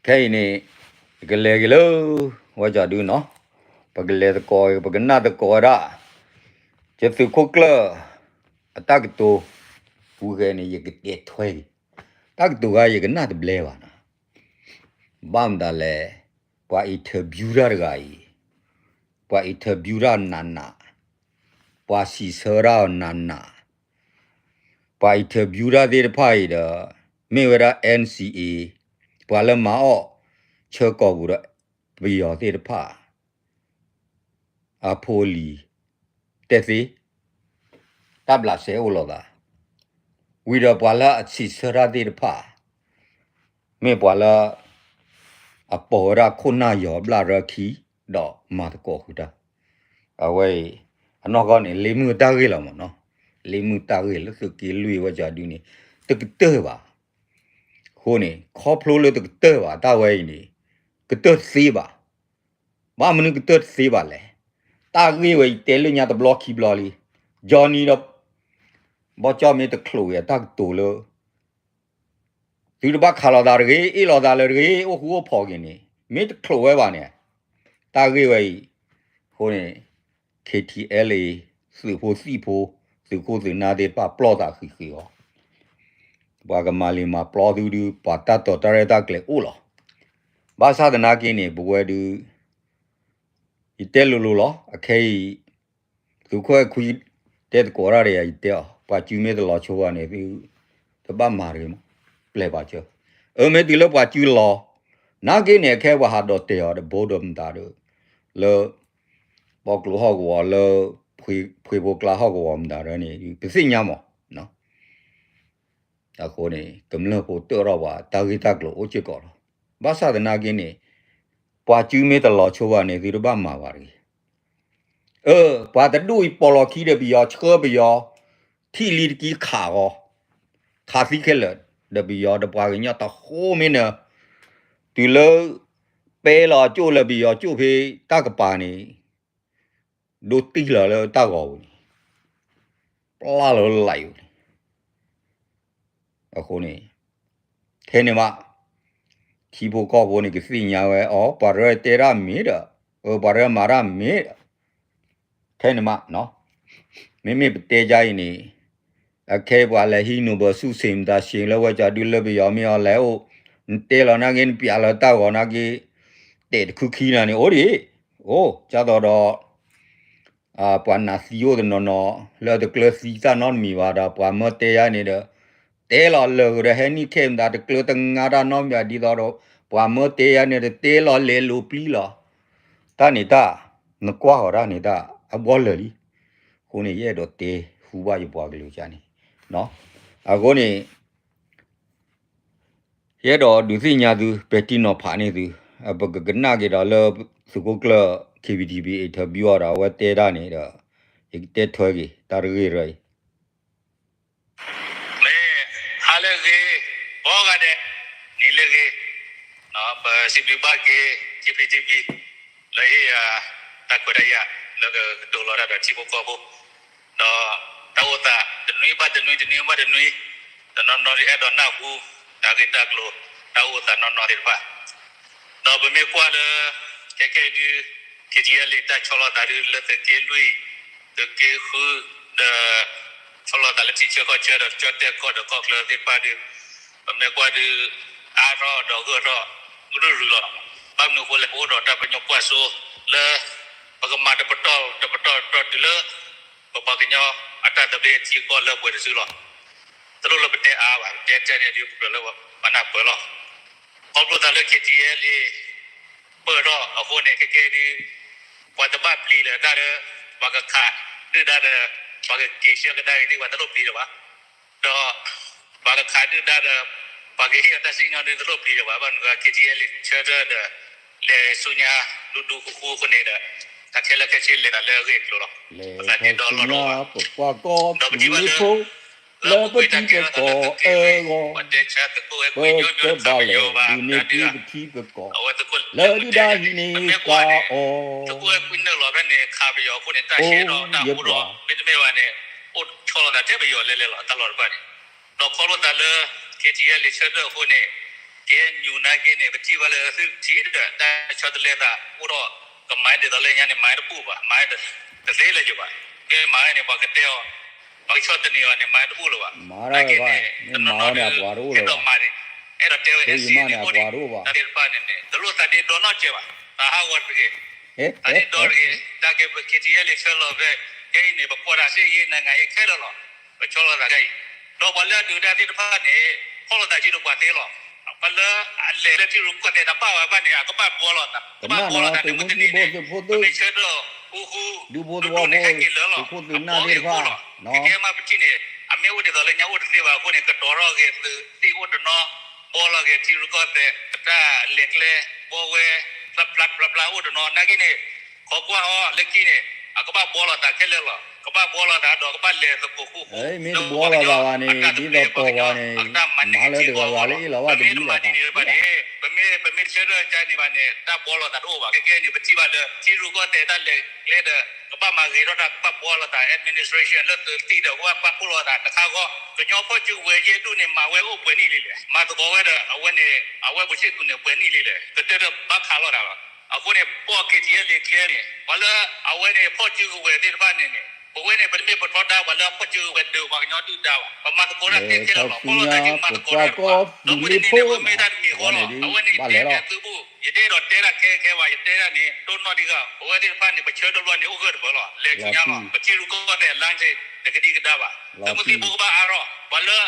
အံၤန့ၣ်, ယကလဲၤက့ၤလၢ, ဝဲကၠီဒုနီၤ, ပကလဲၤသကိး ပကနၣ်သကိးဝဲဒၣ်, ယသုးခိၣ်ကျၢၢ်, အတၢ်ကတိၤ, ပူၤဂဲၤန့ၣ် ယကတဲထွဲက့ၤ, တၢ်ကတိၤဂၤယကနၣ်တဘျဲဘၣ်နီၤ, ဘၣ်မတၤလဲၣ်, ပှၤ interview တၢ်တဂၤအံၤ, ပှၤ interview တၢ်နးနး, ပှၤစံးဆၢတၢ်အီၤနးနး ပှၤ interview တၢ်သ့ၣ်တဖၣ်အံၤဒီး, မ့ၢ်ဝဲဒၣ် NCA, ပှၤလၢမၤအီၣ်ဆၢကီၢ်ပူၤဒီး ပယီၤသ့ၣ်တဖၣ်, အဖိအလံၤ, တဲသ့, တၢ်ဘျးစဲအိၣ်လိာ်သး, ဝံၤဒီးပှၤလၢအစံးဆၢတၢ်သ့ၣ်တဖၣ်, မ့ၢ်ပှၤလၢ အပိာ်ဝဲဒၣ်ခိၣ်နၢ်ယီၤဘျၣ်ရၢခံ, ဒီးမၤသကိးဃုာ်တၢ်, အဝဲအံၤ, အနီၢ်ကီၢ်န့ၣ် လ့မုၢ်တၢ်ဂ့ၢ်လီၤမးနီၤ, လ့မုၢ်တၢ်ဂ့ၢ်လၢသုးက့လွံၢ်ဝဲကၠီဒုန့ၣ်, တကတၢၢ်ဘၣ်, အဃိန့ၣ် ခီဖျိလၢတကတၢၢ်ဘၣ်တၢ်ဝဲအံၤန့ၣ်, ကတၢၢ်တသ့ဘၣ်, ဘၣ်မနုၤကတၢၢ်တသ့ဘၣ်လဲၣ်, တၢ်ဂ့ၢ်ဝဲအံၤတဲလၢညါတဘျီခံဘျီလံ, Johnny ဒီး ဘီကၠီမ့ၢ်တချိးဝဲအတၢ်ကတိၤလၢ သုတဘၣ်ခးလိာ်သးတဂ့ၤ, အ့ၣ်လိာ်သးလၢတဂ့ၤ, အိၣ်ဃူအိၣ်ဖိးက့ၤန့ၣ်, မ့ၢ်တချိးဝဲဘၣ်န့ၣ်, တၢ်ဂ့ၢ်ဝဲအံၤ, အဃိန့ၣ်, KTLA, သုးဖိသံၣ်ဖိ, သုးခိၣ်သုးနၢ်သ့ၣ်တဖၣ်ပျီၢ်သးဃံးဃံးအီၤ, ပှၤကမၤလံၤမၤပျီသုဒုး ပှၤတၢ်တီၤတၢ်ရဲၣ်တၢ်ကျဲၤအိၣ်လီၤ, ဘၣ်ဆၣ်သနာ်က့န့ၣ် ပဝဲဒုး ယတဲလိၤလိၤလီၤ, အခဲအံၤ သုးခိၣ်အဲၣ်ခွံ တဲသကိးတၢ်ဒီးယၤ ယတဲအီၤ, ပှၤစုမ့ၢ်တလီၤဆိဘၣ်န့ၣ် သုတဘၣ်မၤတဂ့ၤမး, ပျဲၢ်ပာ်စၢၤ, အမ့ၢ်တုၤလၢပှၤစုလီၤ, နာ်က့န့ၣ် အခဲပှၤဟးဒီးတဲအီၤ တဘိဒီးမတၤဒီး, လၢ ပီကျိဟီၣ်ကဝီၤလၢ ဖှ့ဖိကျါဟီၣ်ကဝီၤမတၤဒီးန့ၣ် ပသ့ၣ်ညါမး, အဃိန့ၣ် ကမျၢၢ်ဖိတၢၣ်ထီၣ်ပှၤ တၢ်ဂ့ၢ်တၢ်ကျိၤအိၣ်စ့ၢ်ကီးလီၤ, ဘၣ်ဆၣ်သနာ်က့န့ၣ် ပှၤစုမ့ၢ်တလီၤဆိဘၣ်န့ၣ် သုတဘၣ်မၤဘၣ်တဂ့ၤ, အၢ ပှၤတဒူၣ်အံၤပိာ်လီၤခံဒီးပယီၤ ဆှၢပယီၤ ထံၣ်လံတကံခးဂီၤ, ခးသံခဲလၢာ်, ဒီးပယီၤဒီးပှၤကညီတဃိမ့ၢ်နၢၤ, တုၤလၢ ပဲလီၤအကၠိၣ်လၢပယီၤကၠိၣ်ဖဲတၢ်ကပၤန့ၣ် ဒိတံၢ်လီၤလၢတၢ်ဂီၤပူၤန့ၣ်, ပျၢ်လီၤလၢလံပူၤန့ၣ်, အဃိန့ၣ် ထဲန့ၣ်မး ထံဖိကီၢ်ဖိန့ၣ် ကသ့ၣ်ညါဝဲအီၤ ပှၤတရၢတဲတၢ်မ့ၢ်ဒီး, ပှၤတရၢမၤတၢ်မ့ၢ်ဒီး, ထဲန့ၣ်မး, မ့မ့ၢ်ပတဲဒ်အံၤန့ၣ်, အခဲအံၤပှၤလဲၤဟံး Nobel ဆုရှင် မတၤရှင် လၢဝဲကၠီဒုလၢပယီၤမ့ၢ်အီၤလဲၤအိၣ်, နတဲလီၤနာ်က့ နပျးလီၤတၢ်ဂီၤနာ်က့, တဲာ်တခုခံနၤန့ၣ် အိၣ်ဒံး, အိၣ် ကၢ်သိးဒီး ပှၤနးသံအိၣ်တနီၤနီၤ လၢတကျၢၤသံတၢ်နီတမံၤဘၣ်ဒီး ပှၤမၢတဲယါန့ၣ်ဒီး, တဲလီၤလၢာ်ဒီး ဟဲနံၣ်ခဲမတၤ တကျၢၤတငါတၢ်နီတမံၤဘၣ် ဒ်သိးဒီး ပှၤမၢတဲယါန့ၣ်ဒီး တဲလီၤလဲၤလိာ်ပျံၤလီၤ, တၢ်န့ၣ်တၢ်, နကွၢ်ဃီၤတၢ်န့ၣ်တၢ် အဘှီလၢာ်လံ, အဃိန့ၣ် ယအဲၣ်ဒိးတဲဟူဘၣ်ယပှၤကလုာ်ကန့ၣ်, အဃိန့ၣ် ယအဲၣ်ဒိးဒုးသ့ၣ်ညါသု ပဲာ်ထံနီၤဖးန့ၢ်သု, ပကကနၣ်က့ၤဒီးလၢ သုးခိၣ်ကျၢၢ် KBTV interview အီၤဒီး အဝဲတဲတၢ်န့ၣ်ဒီး ယကတဲထွဲက့ၤ တၢ်တဂ့ၢ်ရၢအံၤ, မ့ၢ်ဟါလၢအဂ့ၤ, ကိးဂၤဒဲး, နံၤလၢအဂ့ၤ, ပစံးဘျုးဘၣ်က့ၤ KBTV လၢဟ့ၣ်ယၤ တၢ်ခွဲးတၢ်ယာ် လၢကကတိၤလီၤတၢ်ဒီးထံဖိကီၢ်ဖိ, ဒီး တၢ်အိၣ်သးတနွံဘၣ်တနွံ တနွံဘၣ်တနွံ, တနီၤနီၤဒုးအဲၣ်ဒိးနၢ်ဟူ တၢ်ဂ့ၢ်တၢ်ကျိၤ တၢ်အိၣ်သးနီၢ်နီၢ်သ့ၣ်တဖၣ်, ဒီးပမ့ၢ်ကွၢ်လၢ ခဲခဲအံၤဒုး ခ့ထံအဲလ့ တၢ်ဆီလီၤသးဒုးလၢသုးက့လွံၢ် သုးက့ဃု ဒီး ဆီလီၤသးလၢထံဆၢကီၢ်ဆၢဒီး ကၠီၣ်တဲၣ်ကီၢ်ဒီးကီၢ်ချၢသ့ၣ်တဖၣ်ဒုး ပမ့ၢ်ကွၢ်ဒုး အါထီၣ်ဒီးဂၢၢ်ထီၣ် ကရူၢ်ရူၢ်လီၤ. ဘၣ်မနုၤအဃိလဲၣ် ပအိၣ်ဒီးတၢ်ပညိၣ်ကွၢ်စိလၢ ပကမၤတပတီၢ်တပတီၢ်တပတီၢ်တုၤလၢ ပပှၤကညီအတၢ်သဘျ့အထံအကီၢ်လၢပှဲၤတစုလီၤ. တလိၣ်လၢပတဲအါဘၣ်, ပတဲတဲန့ၣ်ဒုး ပကြၢးလၢပနၢ်ပၢၢ်လီၤ. ခီဖျိသးလၢ ခ့ထံအဲလ့ ပၢၢ်ထီၣ်အဃိန့ၣ် ခဲကဲဒုး ပှၤတဘၣ်ပျံၤလၢၤတၢ်လၢ ပှၤကခးဒုၣ်ဒါဒီး ပှၤကက့ၤဆှၢကဒါက့ၤဒုး ပှၤတလိၣ်ပျံၤလၢၤဘၣ်. ဒီး ပှၤကခးဒုၣ်ဒါဒီး ပှၤကဟ့ၣ်အီၤတၢ်စံၣ်ညီၣ်ဒုး တလိၣ်ပျံၤလၢၤဘၣ်. ဘၣ်မနုၤ ခ့ထံအဲလ့ ဆၢထၢၣ်ဒီး လဲၤဆူညါ ဒူဒူဃူဃူအဃိန့ၣ်ဒီး တၢ်ခဲလၢာ်ခဲဆ့လဲၤသးလၢအဂ့ၢ်အကျိၤလီၤ. ပသးဒ့ဒီလီၤဒီး ဒီးပထံၣ်ဘၣ်လၢ လၢပတံၤပကီၢ်အၢဂီၢ် ပတဲဆါသကိးဝဲကွံာ်ညီညီတခါပယီၤဘၣ် ဒုးန့ၢ်ပတံၤပကီၢ် လၢဒုၣ်ဒါဟံးန့ၢ်ကၤအီၤ သကိးဝဲကွံာ်နုာ်လီၤဖဲန့ၣ် ခးပယီၤအဃိန့ၣ် တၢ်ဆဲးဒီးတၢ်အိၣ်ဒီး မ့တမ့ၢ်ဘၣ်န့ၣ် အိၣ်ဆီလီၤသးထဲပယီၤလဲၤလဲၤလီၤ တၢ်လီၢ်တဖၣ်န့ၣ် ဒီးခီဖျိသးလၢ ခ့ထံအဲလ့ ဆၢထၢၣ်အဃိန့ၣ် ကဲညူနာ်က့န့ၣ် ပထံၣ်ဘၣ်လၢသုထံၣ်ဒီး တၢ်ဆီတလဲသးအိၣ်ဒီး ကမၤဒ်သိးလၢညါန့ၣ် မၤတဘူၣ်ဘၣ်, မၤတသ့လၢၤဘၣ်. မ့ၢ်မၤဝဲန့ၣ် ပှၤကတဲအီၤ ပှၤကဆီၣ်သနံးအီၤန့ၣ် မၤတဘူၣ်လၢၤဘၣ်. နာ်က့န့ၣ် တနီၤနီၤဒုး အဲၣ်ဒိးမၤဒံး အဲၣ်ဒိးတဲဝဲ အဲၣ်စံန့ၣ်အိၣ်ဒံး တၢ်သ့ၣ်တဖၣ်န့ၣ်န့ၣ် တလိၣ်သးဒ့ဒီနီတစဲးဘၣ်. တၢ်ဟးဂီၤတဂ့ၤ သးဒ့ဒီတဂ့ၤ. တၢ်ကဲပ ခ့ထံအဲလ့ ဆၢလီၤဖဲ ခဲအံၤန့ၣ် ပကွၢ်တၢ်စ့ၢ်ကီး နိုင်ငံရေးခဲလၢာ်လီၤ. ပဆီလီၤသးခဲအံၤ ဒီးပှၤလၢအဒုးတၢ်သ့ၣ်တဖၣ်န့ၣ် ဖီၣ်လိာ်သးစုဒီးပှၤသ့လီၤ. ပှၤလၢအလဲၤလၢထံရူၢ်ကီၢ်သဲးတဘၣ်ဝဲဘၣ်န့ၣ် အကဘၣ်ဘှီလိာ်သး, ကဘၣ်ဘှီလိာ်သးန့ၣ် မုၢ်တနံၤန့ၣ် ပမ့ၢ်ဆၢထၢၣ်ဃူဃူ ဒူဒူန့ၣ် ဟဲက့ၤလၢာ်လီၤ. အဘှီဃူအဃိလီၤ. ခဲကဲမ့ၢ်ပထံၣ်န့ၣ် အမ့ၢ်အိၣ်ဒ်သိးလၢညါအိၣ်တသ့ဘၣ်အဃိန့ၣ် ကတီၤထီၣ်က့ၤသုးသ့ၣ်အိၣ်တနီၤ, ဘှီလီၤက့ၤထံရူၢ်ကီၢ်သဲး တၢ်လဲၤကျဲ ဘှီဝဲ ဖျါဖျါဖျါဖျါအိၣ်တနီၤ နာ်က့န့ၣ် ခိးကွၢ်အီၤလၢခံန့ၣ် အကဘၣ်ဘှီလိာ်သးခဲလၢာ်လီၤ. ကဘၣ်ဘှီလိာ်သးဒီးကဘၣ်လဲၤသကိးဃူဃူ မ့ၢ်တဘှီလိာ်သးဘၣ်န့ၣ် ဒ်သိးတီၤဝဲန့ၣ် မၤလၢတဂၤဂၤလၢအ့ၣ်လီၤဘၣ်တမံၤဘၣ်. ပမ့ၢ်တဆၢထၢၣ်ကါန့ၣ်ဘၣ်န့ၣ် တၢ်ဘှီလိာ်သးတအိၣ်ဘၣ်. ခဲကဲန့ၣ် ပထံၣ်ဘၣ်လၢ ထံရူၢ်ကီၢ်သဲးတၢ်လဲၤကျဲဒီး ကဘၣ်မၤဂ့ၤထီၣ်တၢ် ကဘၣ်ဘှီလိာ်သး administration လၢသုးသံၣ်ဒီး ကဘၣ်ပာ်ဖှိၣ်လိာ်သးတခါဃီ ကညီဖီၣ်စုကဝဲၤယဲၢ်ဒူၣ်န့ၣ် မၤဝဲအိၣ်ပှဲၤနံၣ်လံလဲၣ်. မၤသကိးဝဲဒီး အဝဲန့ၣ် အဝဲပူၤဆ့ၣ်သူးန့ၣ် ပှဲၤနံၣ်လံလဲၣ်. ကတၢၢ်တဘၣ်ခးလိာ်သးလီၤ. အဃိန့ၣ် ပီၢ် ခ့ထံအဲလ့ ကျဲန့ၣ် ပှၤလၢအဝဲန့ၣ် ဖီၣ်စုကဝဲၤသ့ၣ်တဖၣ်န့ၣ်န့ၣ် ပဝဲန့ၣ် ပတမ့ၢ်ပထီဒါပှၤလၢအဖီၣ်စုကဝဲၤဒုးပှၤကညီဒုၣ်ဒါဘၣ်. ပမၤသကိးတၢ်သ့ခဲလၢာ်လီၤ. ဖီၣ်လိာ်သးစုမၤသကိးတၢ်တကပၤ ဒီးမုၢ်တနံၤန့ၣ် ပမ့ၢ်တၢ်တမံၤဃီလီၤ. အဝဲန့ၣ် ယတဲသုးဘူး ယတအဲၣ်ဒိးတဲတၢ်ခဲခဲဘၣ် ယတဲတၢ်န့ၣ် တိၢ်နီၣ်ဒံးဂၤ ပဝဲသ့ၣ်တဖၣ်န့ၣ် ပဆၢတဘျီန့ၣ် အိၣ်ဂၢၢ်တဘၢလီၤ. လဲၤဆူညါလီၤ. ပထံရူၢ်ကီၢ်သဲးလါစ့ၢ် တကဒံကဒါဘၣ်. သုးမုၢ်သံၣ်ဘိကဘၣ်အါထီၣ် ပှၤလၢအ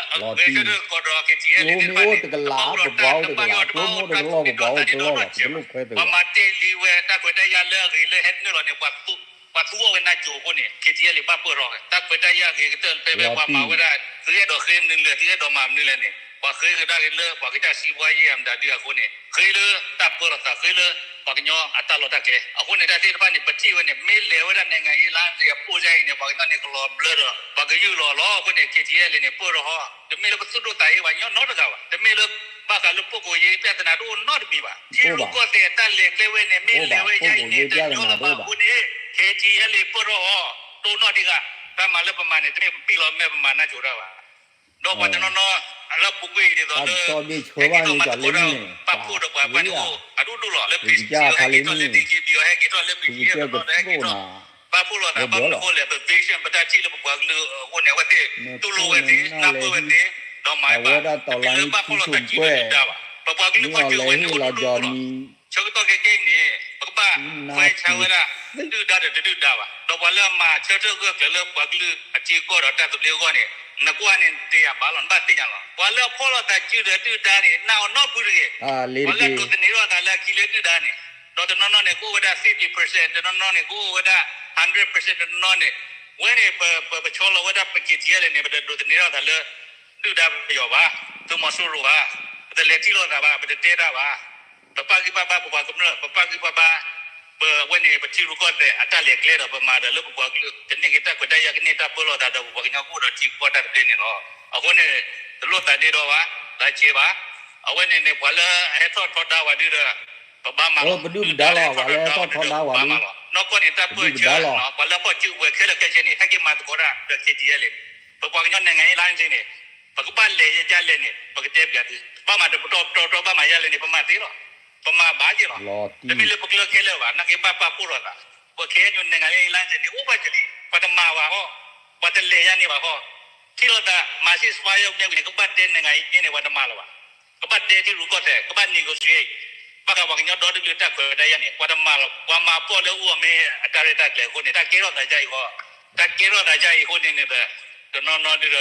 ဂဲၤဆၢထၢၣ်ကီးဒီး ခ့ထံအဲလ့ သ့ၣ်တဖၣ်န့ၣ် အအိၣ်ဒီးတၢ်တဘၣ်ယီၢ်တဘၣ်တဘၣ်ယီၢ်တဘၣ် တၢ်တဘၣ်ယီၢ်တဘၣ်ယီၢ်တဘၣ် တဘၣ်လီၤ ပတလိၣ်ခွဲးသုးဘၣ်. ပှၤမၤတဲလံဝဲတၢ်ခွဲးတၢ်ယာ်လၢအဂ့ၤလၢဟဲနုာ်လီၤန့ၣ် ပှၤသူအီၤဝဲနါစိၤအဃိန့ၣ် ခ့ထံအဲလ့ ဘၣ်ပၢၢ်ထီၣ်ဝဲ တၢ်ခွဲးတၢ်ယာ်ဂ့ၤကတၢၢ်ဖဲဖဲပှၤမၤဝဲဒၣ် သုအဲၣ်ဒိးဃ့နုာ်လဲၣ် သုအဲၣ်ဒိးမၤမနုၤလဲၣ်န့ၣ် ပှၤဃ့ကဒါက့ၤလၢပှၤကစၢ်စံးဘှါယဲၢ်အမတၤဒုအဃိန့ၣ် ဃ့လၢတၢ်ပၢလီၤသး ဃ့လၢပှၤကညီအတၢ်လီၢ်တၢ်ကျဲ အဃိန့ၣ် တၢ်သ့ၣ်တဖၣ်န့ၣ် ပထံၣ်ဝဲန့ၣ် မ့ၢ်လဲၤဝဲဒၣ် နိုင်ငံရေးလမ်းစဉ် အပူၤဒ်အံၤန့ၣ် ပှၤကညီန့ၣ် ကလီၤဘျၢဒီး ပှၤကယူၢ်လီၤလီၤ. အဃိန့ၣ် ခ့ထံအဲလ့န့ၣ် ပၢၢ်ထီၣ်ဟီ တမ့ၢ်လၢပသူၣ်ဒိၣ်သးအ့ၣ်ပှၤကညီနီတဂၤဘၣ်. တမ့ၢ်လၢဘၣ်ဃးလၢ ပုဂ္ဂိုလ်ရေး ပြဿနာ တအိၣ်နီတမံၤဘၣ်. ထံရူၢ်ကီၢ်သဲးအတၢ်လဲၤကျဲဝဲန့ၣ် မ့ၢ်လဲၤဝဲဒ်အံၤန့ၣ် တညီလၢၤဘၣ်အဃိန့ၣ် ခ့ထံအဲလ့ ပၢၢ်ထီၣ်ဟီ တိၢ်နီၣ်ဒံးဂၤ တၢ်မၤလၢပမၤန့ၣ် တမ့ၢ်ပပံၢ်လီၤမဲာ်ပမၤနါစိၤတၢ်ဘၣ်. ဒီးပှၤတနီၤနီၤ လၢပူၤကွံာ်ဒ်သိးလၢ ဟဲက့ၤထီၣ်မၤသကိးတၢ် ပာ်ဖှိၣ်ဒီးပှၤ ပှၤတအိၣ် အဒိၣ်ဒိၣ်လီၤ. လၢ ပံၣ်စံၣ် ဟဲက့ၤထီၣ်လၢ ဒ့က့ဘံၣ် ဟဲက့ၤထီၣ်လၢ ပံၣ်စံၣ် တနီၤဒီး ဟဲက့ၤထီၣ် ပာ်ဖှိၣ်လိာ်သး ဘၣ်မနုၤအဃိလဲၣ် ပ vision ပတၢ်ထံၣ်လၢပပှၤကလုာ်အဃိန့ၣ် အဝဲသ့ၣ် တူၢ်လိာ်ဝဲသ့ၣ် နၢ်ပၢၢ်ဝဲသ့ၣ် ဒီးမၤဝဲဘၣ် တမ့ၢ်လၢဘၣ်ဖီၣ်လိာ်သးစုဒီးဒုၣ်ဒါဘၣ်. ပပှၤကလုာ်ဖီၣ်စုကဝဲၤန့ၣ် အိၣ်ဒိၣ်ဒိၣ်လီၤ. ဆၢကတီၢ်ခဲကဲအံၤန့ၣ် ပကဘၣ်ခွဲးဆါဝဲဒၣ် ဒုၣ်ဒါဒီးတဒုၣ်ဒါဘၣ်. ဒီးပှၤလၢအမၤဆၢထၢၣ်ဂၢၢ်ကျၢၤလၢပှၤကလုာ်အထံအကီၢ်ဒီးတၢ်သဘျ့အဂီၢ်န့ၣ် နကွၢ်န့ၣ်တယာ်ဘၣ်လီၤ နဘၣ်သ့ၣ်ညါလီၤ. ပှၤလၢအဖီၣ်လိာ်သးစုဒီးဒုၣ်ဒါန့ၣ် နၢ်အီၤနီတဖုတဂ့ၤ. ပှၤလၢအဒိးသန့ၤထီၣ်သးလၢအခံလၢဒုၣ်ဒါန့ၣ် ဒီးတနီၤနီၤန့ၣ် ကအိၣ်ဝဲဒၣ် fifty percent တနီၤနီၤန့ၣ် ကအိၣ်ဝဲဒၣ် hundred percent တနီၤနီၤန့ၣ် ဝဲန့ၣ် ပဆီလီၤဝဲဒၣ်ပ ခ့ထံအဲလ့န့ၣ် ပတဒိးသန့ၤထီၣ်သးလၢ ဒုၣ်ဒါပယီၤဘၣ်, သုးမီၤစိရိၤဘၣ်, ပတလဲၤထံၣ်လိာ်သးဘၣ်, ပတတဲတၢ်ဘၣ်. ပပာ်ဂံၢ်ပာ်ဘါပပှၤကမျၢၢ်, ပပာ်ဂံၢ်ပာ်ဘါ ပဝဲန့ၣ် ပထံရူၢ်ကီၢ်သဲးအတၢ်လဲၤကျဲဒီး ပမၤဒီးလၢပပှၤကလုာ် ကန့ၢ်က့ၤတၢ်ခွဲးတၢ်ယာ် ကန့ၢ်တၢ်ပၢလီၤသးဒီး ပပှၤကညီကအိၣ်ဒီးထံကီၢ်တၢ်သဘျ့န့ၣ်လီၤ. အဃိန့ၣ် တလိၣ်သးဒ့ဒီဘၣ်, သးဆံးဘၣ်. အဝဲန့ၣ်န့ၣ် ပှၤလၢအဟဲထီၣ်ထီဒါဝဲဒုဒီး ပဘၣ်မၤလီၤ. ပဒုၣ်ပဒါလီၤ ပှၤလၢဟဲထီၣ်ထီဒါဝဲဒု ပဘၣ်မၤလီၤ. နီၢ်ကီၢ်န့ၣ် တၢ်ပၢၢ်ဆၢ ပှၤလၢဖီၣ်စုကဝဲၤခဲလၢာ်ခဲဆ့န့ၣ် ဟဲက့ၤမၤသကိးတၢ်ဒီး K T L A န့ၣ်, ပပှၤကညီ နိုင်ငံရေးလမ်းစဉ် န့ၣ် ပကဘၣ်လဲၤယဲၢ်ကလဲၣ်န့ၣ် ပကတဲပျးသု, ဘၣ်မၤတပတီၢ်ပတီၢ်ပတီၢ် ဘၣ်မၤယဲၢ်လဲၣ်န့ၣ် ပမၤသ့လီၤ. ပမၤဘၣ်က့ၤလီၤ. တမ့ၢ်လၢပကျၢၢ်ခဲလၢာ်ဘၣ်, နာ်က့ဘၣ်ပာ်ဖှိၣ်လိာ်သး, ပ K N U နိုင်ငံရေးလမ်းစဉ် န့ၣ် အိၣ်ဘၣ်ကလံ, ပှၤတမၤဘၣ်ဟီ, ပှၤတလဲၤယါန့ၣ်ဘၣ်ဟီ, ထံၣ်လိာ်သး မၤစ့ၢ် ဆှါယဲၢ် မ့ၢ်ဝံၤန့ၣ် ကဘၣ်တဲ နိုင်ငံရေး န့ၣ် ပှၤတမၤလၢၤဘၣ်. ကဘၣ်တဲထံရူၢ်ကီၢ်သဲး, ကဘၣ် negotiate ဘၣ်ဃးပှၤကညီဒီတကလုာ်တၢ်ခွဲးတၢ်ယာ်န့ၣ် ပှၤတမၤလီၤ. ပှၤမၤပီၣ်လၢအိၣ်အမ့ၢ်အတၢ်ရဲၣ်တၢ်ကျဲၤအဃိန့ၣ် တၢ်ကဲထီၣ်သးဒ်အံၤဃီ, တၢ်ကဲထီၣ်သးဒ်အံၤအဃိန့ၣ်န့ၣ်ဒီး တနီၤနီၤဒုဒီး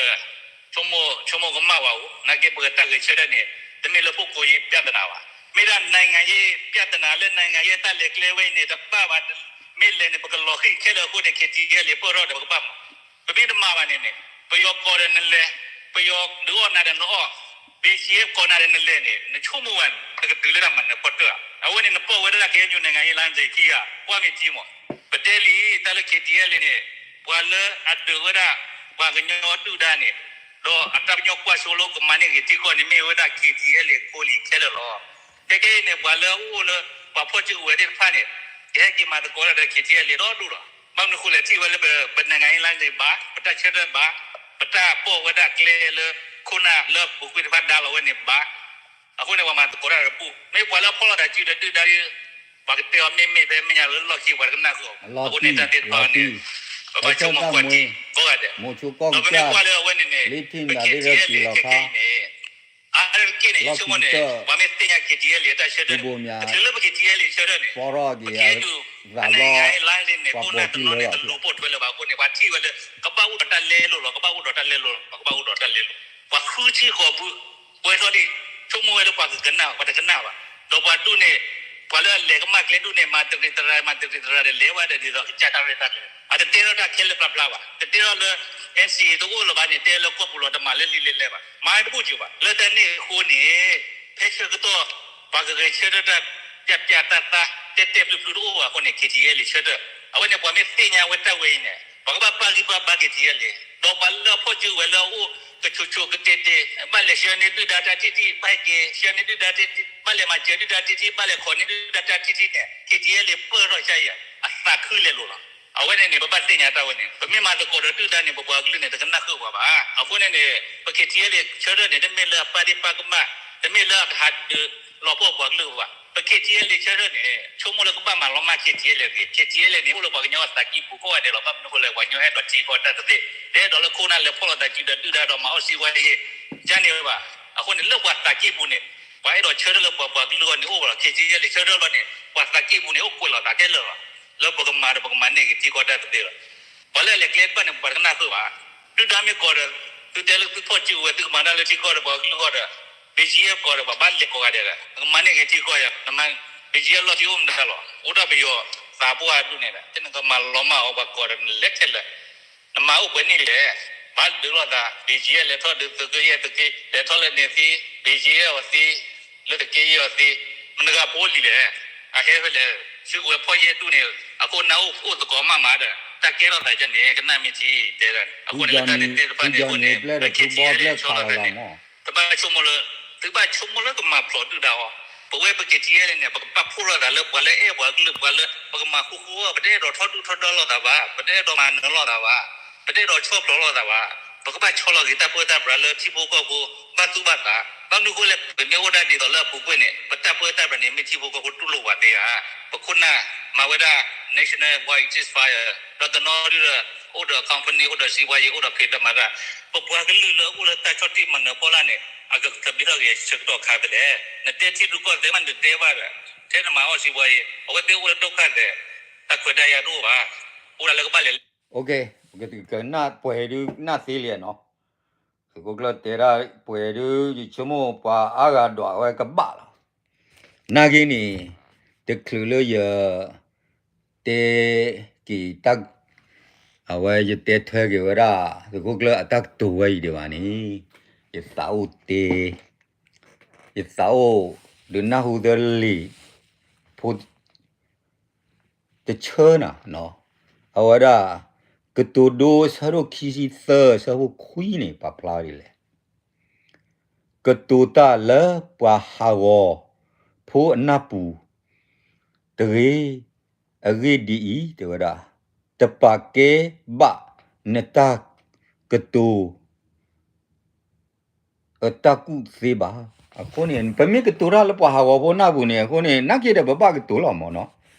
ဆိကမိၣ်ကမၣ်ဝဲဧိၤ, နာ်က့ပကတၢ်ဂဲၤဆၢထၢၣ်န့ၣ် တမ့ၢ်လၢ ပုဂ္ဂိုလ်ရေးပြဿနာ ဘၣ်. မ့ၢ်ဒၣ် နိုင်ငံရေးပြဿနာ လၢ နိုင်ငံရေး တၢ်လဲၤကျဲဝဲအံၤန့ၣ် တဘၣ်ဘၣ်, မ့ၢ်လဲၤန့ၣ် ပကလီၤဃံၢ်ခဲလၢာ်အဃိန့ၣ် K T L A ပၢၢ်ထီၣ်ဒီးပကဘၣ်မၤ ပမ့ၢ်တမၤဘၣ်န့ၣ်န့ၣ် ပယီၤကိးဒီးနလဲၤ, ပယီၤဒုးအီၣ်နၤဒီးနအီၣ်, B G F ကိးနၤဒီးနလဲၤန့ၣ် နဆိကမိၣ်ဝဲန့ၣ် နကတုၤလၢတၢ်မၤနၢၤဖီတၢၢ်ဧါ. အဝဲန့ၣ်နပီၢ်ဝဲဒၣ် K N U နိုင်ငံရေးလမ်းစဉ် ခံဂၤ ကွၢ်မ့ၢ်ထံမး. ပတဲလံ တၢ်လၢ K T L A န့ၣ် ပှၤလၢအဒုးဝဲဒၣ် ပှၤကညီဒုၣ်ဒါန့ၣ် ဒီးအတၢ်ပညိၣ်ကွၢ်စိလၢကမၤန့ၢ်ဂ့ၤထံကီၢ်န့ၣ် မ့ၢ်ဝဲဒၣ် K T L A အဖိလံၤခဲလၢာ်လီၤ. ခဲကနံၣ်အံၤန့ၣ် ပှၤလၢအအိၣ်လၢ ပှၤဖီၣ်စုကဝဲၤသ့ၣ်တဖၣ်န့ၣ် ကဟဲက့ၤမၤသကိးတၢ်ဒီး K T L A ဒီဒူၣ်လီၤ. ဘၣ်မနုၤအဃိလဲၣ် ထံၣ်ဝဲလၢပ နိုင်ငံရေးလမ်းစဉ် ဘၣ်, ပတၢ်ဆၢထၢၣ်ဘၣ်, ပတၢ်ပီၢ်ဝဲဒၣ်ကျဲလၢ ခိၣ်နၢ်လၢအပူၤကွံာ်တဖၣ်ဒါလီၤဝဲန့ၣ်ဘၣ်. အဃိန့ၣ် ပှၤမၤသကိးတၢ်ဒီးပူၤ, မ့ၢ်ပှၤလၢအဖီၣ်လိာ်သးစုဒီးဒုၣ်ဒါဒီး ပှၤကတဲအီၤမ့ၢ်မ့ၢ် ဖဲမဲာ်ညါလၢလီၢ်ခံ ပှၤတကနၣ်ဃုာ်အီၤ. အဃိန့ၣ် တၢ်သ့ၣ်တဖၣ်န့ၣ် ပဘၣ်ဆိကမိၣ်ကွၢ်ထံကိးဂၤဒဲး, ဒီးပမ့ၢ်ကွၢ်လၢအဝဲန့ၣ်န့ၣ် ပ K T L A ခဲခဲအံၤန့ၣ် အါတက့ၢ်န့ၣ် ယဆိကမိၣ်န့ၣ် ပှၤမ့ၢ်သ့ၣ်ညါ K T L A အတၢ်ဆၢထၢၣ်န့ၣ် တချုးလၢပ K T L A ဆၢထၢၣ်န့ၣ် ပ K N U အ နိုင်ငံရေးလမ်းစဉ် န့ၣ် ခိၣ်နၢ်တနီၤန့ၣ် တလူၤပိာ်ထွဲလၢၤဘၣ်အဃိန့ၣ် ပှၤထံၣ်ဝဲလၢ ကဘၣ်အိၣ်ဒီးတၢ်လဲလိာ်လီၤ, ကဘၣ်အိၣ်ဒီးတၢ်လဲလိာ်လီၤ, ပကဘၣ်အိၣ်ဒီးတၢ်လဲလိာ်, ပှၤဃုဆံဃိးဖု ပှဲၤထီၣ်လံ, ဆိကမိၣ်ဝဲလၢပှၤကကနၣ် ပှၤတကနၣ်ဘၣ်. ဒီးပှၤဒူၣ်န့ၣ် ပှၤလၢအလဲၤကမၣ်ကျဲဒူၣ်န့ၣ် မၤတရံးတရၤ မၤတရံးတရၤဒီး လဲၤဝဲဒၣ်ဒ်သိးကစၢ်တၢ်ရဲၣ်တၢ်ကျဲၤ, အတတဲထီၣ်တၢ်ခဲလၢာ်ဖျါဖျါဘၣ်, တတဲထီၣ်လၢ N C A တအိၣ်လၢၤဘၣ်န့ၣ် တဲလၢကီၢ်ပူၤလီၤ တမၤလၢလံာ်လဲၢ်လဲၢ်ဘၣ်, မၤတဘူၣ်စၢၤဘၣ်. လၢတၢ်န့ၣ်အဃိန့ၣ် ဖဲဆၢကတီၢ် ပှၤကဂဲၤဆၢထၢၣ်တၢ် ပျၢ်ပျၢ်တၢ်သး တဲတဲဖျုးဖျုးတအိၣ်ဘၣ်အဃိန့ၣ် K T L A ဆၢထၢၣ်, အဝဲန့ၣ် ပှၤမ့ၢ်သ့ၣ်ညါဝဲတၢ်ဝဲအံၤန့ၣ် ပှၤကဘၣ်ပာ်ဂံၢ်ပာ်ဘါ K T L A ဒီးပှၤလၢအဖီၣ်စုကဝဲၤလၢအအိၣ် ကဆိးဆိးကတဲာ်တဲာ် ဘၣ်လဲၤဆှၢန့ၢ်ဒုၣ်ဒါတၢ်ထံၣ်ထံၣ် ဘၣ်ဟဲက့ၤဆှၢန့ၢ်ဒုၣ်ဒါတၢ်ထံၣ်ထံၣ် ဘၣ်လဲၤမၤစၢၤဒုၣ်ဒါတၢ်ထံၣ်ထံၣ် ဘၣ်လဲၤခိးန့ၢ်ဒုၣ်ဒါတၢ်ထံၣ်ထံၣ်န့ၣ် K T L A ပၢၢ်ထီၣ်ကစၢ်ယဲၢ် အသးခုလဲၤလိာ်လီၤ. အဝဲန့ၣ်န့ၣ် ပဘၣ်သ့ၣ်ညါတၢ်ဝဲန့ၣ် ပမ့ၢ်မၤသကိးဒီးဒုၣ်ဒါန့ၣ် ပပှၤကလုာ်န့ၣ် တကနၣ်ဃုာ်ပှၤဘၣ်. အဃိန့ၣ်န့ၣ် ပ K T L A ဆၢထၢၣ်န့ၣ် တမ့ၢ်လၢအပာ်ဒ့ၣ်ပာ်ကမၣ် တမ့ၢ်လၢအကဟးဒုးလီၤပှီၢ်ပှၤကလုာ်ဘၣ်. ပ K T L A ဆၢထၢၣ်န့ၣ် ဆိကမိၣ်လၢကဘၣ်မၤလီၤမၢ် K T L A ဂ့ၤ, K T L A န့ၣ် အိၣ်လၢပှၤကညီအသးကံၢ်ပူၤကိးဂၤဒဲးလီၤ. ဘၣ်မနုၤအဃိလဲၣ် ပှၤကညီအဲၣ်ဒိးထံကီၢ်တၢ်သဘျ့, တအဲၣ်ဒိးလၢခိၣ်နၢ်လဲၤဖီၣ်လိာ်သးစုဒီးဒုၣ်ဒါဒီးမၤအီၣ်စံးဝဲယ့ၢ် ယါန့ၣ်ဝဲဘၣ်. အဃိန့ၣ် လၢပှၤသးကံၢ်ပူၤန့ၣ် ပှၤအဲၣ်ဒိးဆၢထၢၣ်လၢပှၤပှၤကလုာ်အဂီၢ်န့ၣ်အိၣ်ဘၣ်လီၤ. K T L A ဆၢထၢၣ်လီၤန့ၣ် ပှၤသးကံၢ်ပူၤန့ၣ် အိၣ်ကွဲးလီၤသးခဲလၢာ်လီၤ. လၢပကမၤဒီးပကမၤန့ၢ်က့ၤထံကီၢ်တၢ်သဘျ့လီၤ. ပှၤလၢအလဲၤကျဲတဖၣ်န့ၣ် ပှၤတကနၣ်ဃုာ်ဘၣ်. ဒုၣ်ဒါမ့ၢ်ကိးဒီး သုတဲလၢသုဖီၣ်စုကဝဲၤ သုကမၤတၢ်လၢထံကီၢ်ဒီးပှၤကလုာ်အဂီၢ်ဒီး B G F ကိးဒီး ပှၤဘၣ်လဲၤကိးဂၤဒဲးဒီး နကမၤန့ၢ်က့ၤထံကီၢ်ယါ နမၤ B G F လီၢ်ခံအိၣ်မတၤလီၤ. အိၣ်ဒၣ်ပယီၤသးပှၢ်ဒူၣ်န့ၣ်ဒီး နကမၤလီၤမၢ်အီၤ ပှၤကိးဒီးနလဲၤခဲလၢာ် နမၤအိၣ်ပှဲၤနံၣ်လဲၣ်. ဘၣ်ဒုးလိာ်သး B G F လဲၤထီၣ်ဒုးသုးက့ယဲၢ်သုးက့ လဲၤထီၣ်လၢန့ၣ်သ့ B G F အီၤသ့ လၢသုးက့ယဲၢ်အီၤသ့ မတၤဂၤဖိလံၤလဲၣ်. အဟဲဖဲလဲၣ် စုကဝဲၤဖီၣ်ယဲၢ်ဒူၣ်န့ၣ် အခိၣ်နၢ်အိၣ်အိၣ်သကိးမးမးဒီး တၢ်ကဲထီၣ်သးဒ်န့ၣ် ကနၣ်မ့ၢ်ထံတဲဒၣ်န့ၣ် အဃိန့ၣ်လၢတၢ်န့ၣ်သ့ၣ်တဖၣ်န့ၣ်အဃိန့ၣ် ပ K T L A န့ၣ် ဆီထီၣ်ဖဲန့ၣ် တဘၣ်ဆိကမိၣ်လၢ သုဘၣ်ဆိကမိၣ်လၢကမၤဖျိးဒုၣ်ဒါအီၤ ပဝဲပ K T L A န့ၣ် ပကပာ်ဖှိၣ်လိာ်သးလၢပှၤလၢအဲၣ်ပှၤကလုာ် ပှၤလၢ ပကမၤဃူဃူအီၤ ပတအဲၣ်ဒိးထီဒုၣ်ထီဒါလိာ်သးဘၣ် ပတအဲၣ်ဒိးမၤနၢၤလိာ်သးဘၣ် ပတအဲၣ်ဒိးဆီၣ်ဖျိးလိာ်သးဘၣ် ပကဘၣ်ဆီလီၤက့ၤတၢ်ပၢတၢ်ပြးလၢထံဖိကီၢ်ဖိ ဘၣ်သူၣ်ဘၣ်သး ဘၣ်မနုၤအဃိလဲၣ် ပမ့ၢ်အိၣ်ဒၣ်ဒ်သိးလၢအပူၤကွံာ်န့ၣ် ပတၢ်ပၢတၢ်ပြးန့ၣ် မ့ၢ်ထံဖိကီၢ်ဖိတူၢ်လိာ်ပှၤသ့ဧါ ပခိၣ်နၢ်မၤဝဲဒၣ် National Wild Ceasefire ဒီးတနီၤဒုဒီး အိၣ်ဒီး company အိၣ်ဒီးစံးဘှါယံၤ အိၣ်ဒီးဖံးတၢ်မၤတၢ် ပပှၤကလုာ်လၢအိၣ်လၢတၢ်ဆီၣ်တံၢ်မၤနၢၤဖီလာ်န့ၣ် အကကဘျံးထီၣ်က့ၤဆၢကတီၢ်ခါဖဲလဲၣ် နတဲထံရူၢ်ကီၢ်သဲးမးနတတဲဘၣ်ဒီး ထဲနမၤအီၣ်စံးဘှါယံၤ အဝဲသ့ၣ်အိၣ်လၢဒုက္ခသည် တၢ်ခွဲးတၢ်ယာ်တအိၣ်ဘၣ် အိၣ်ဒၣ်လၢကဘၣ်လဲၤ ပကနၣ်ပှဲၤဒုနၢ်သ့လံနီၤ သုးခိၣ်ကျၢၢ်တဲဒၣ်ပှဲၤဒု ယဆိကမိၣ်ပှၤအါဂၤဒွးဝဲကဘၣ်လီၤ. နာ်က့န့ၣ် တချုးလၢယ တဲက့ၤတၢ် အဝဲယတဲထွဲက့ၤဝဲဒၣ် သုးခိၣ်ကျၢၢ်အတၢ်ကတိၤဝဲအံၤဒံးဘၣ်န့ၣ် ယသးအိၣ်တဲ ယသးအိၣ်ဒုးနၢ်ဟူသၢလံာ် ဖိ တဆၢနၤနီၤ အဝဲဒၣ် ကတိၤဒိ ဆၢဒိၣ်ခံဆံသၢ ဆၢဖိခွံန့ၣ် ပာ်ဖျါဒ်လဲၣ် ကတိၤတၢ်လၢပှၤဟးဂီၤဖိအနၢ်ပူၤတဂ့ၤ, အဂ့ၢ်ဒ်အံၤ တဲဝဲဒၣ်, တပာ်ကဲဘၣ်နတၢ်ကတိၤ အတၢ်ကူၣ်သ့ဘၣ်. အဃိန့ၣ် ပမ့ၢ်ကတိၤတၢ်လၢပှၤဟးဂီၤဖိနၢ်ပူၤန့ၣ် အဃိန့ၣ် နာ်က့ဒီးပဘၣ်ကတိၤလီၤမ့ၢ်နီၤ.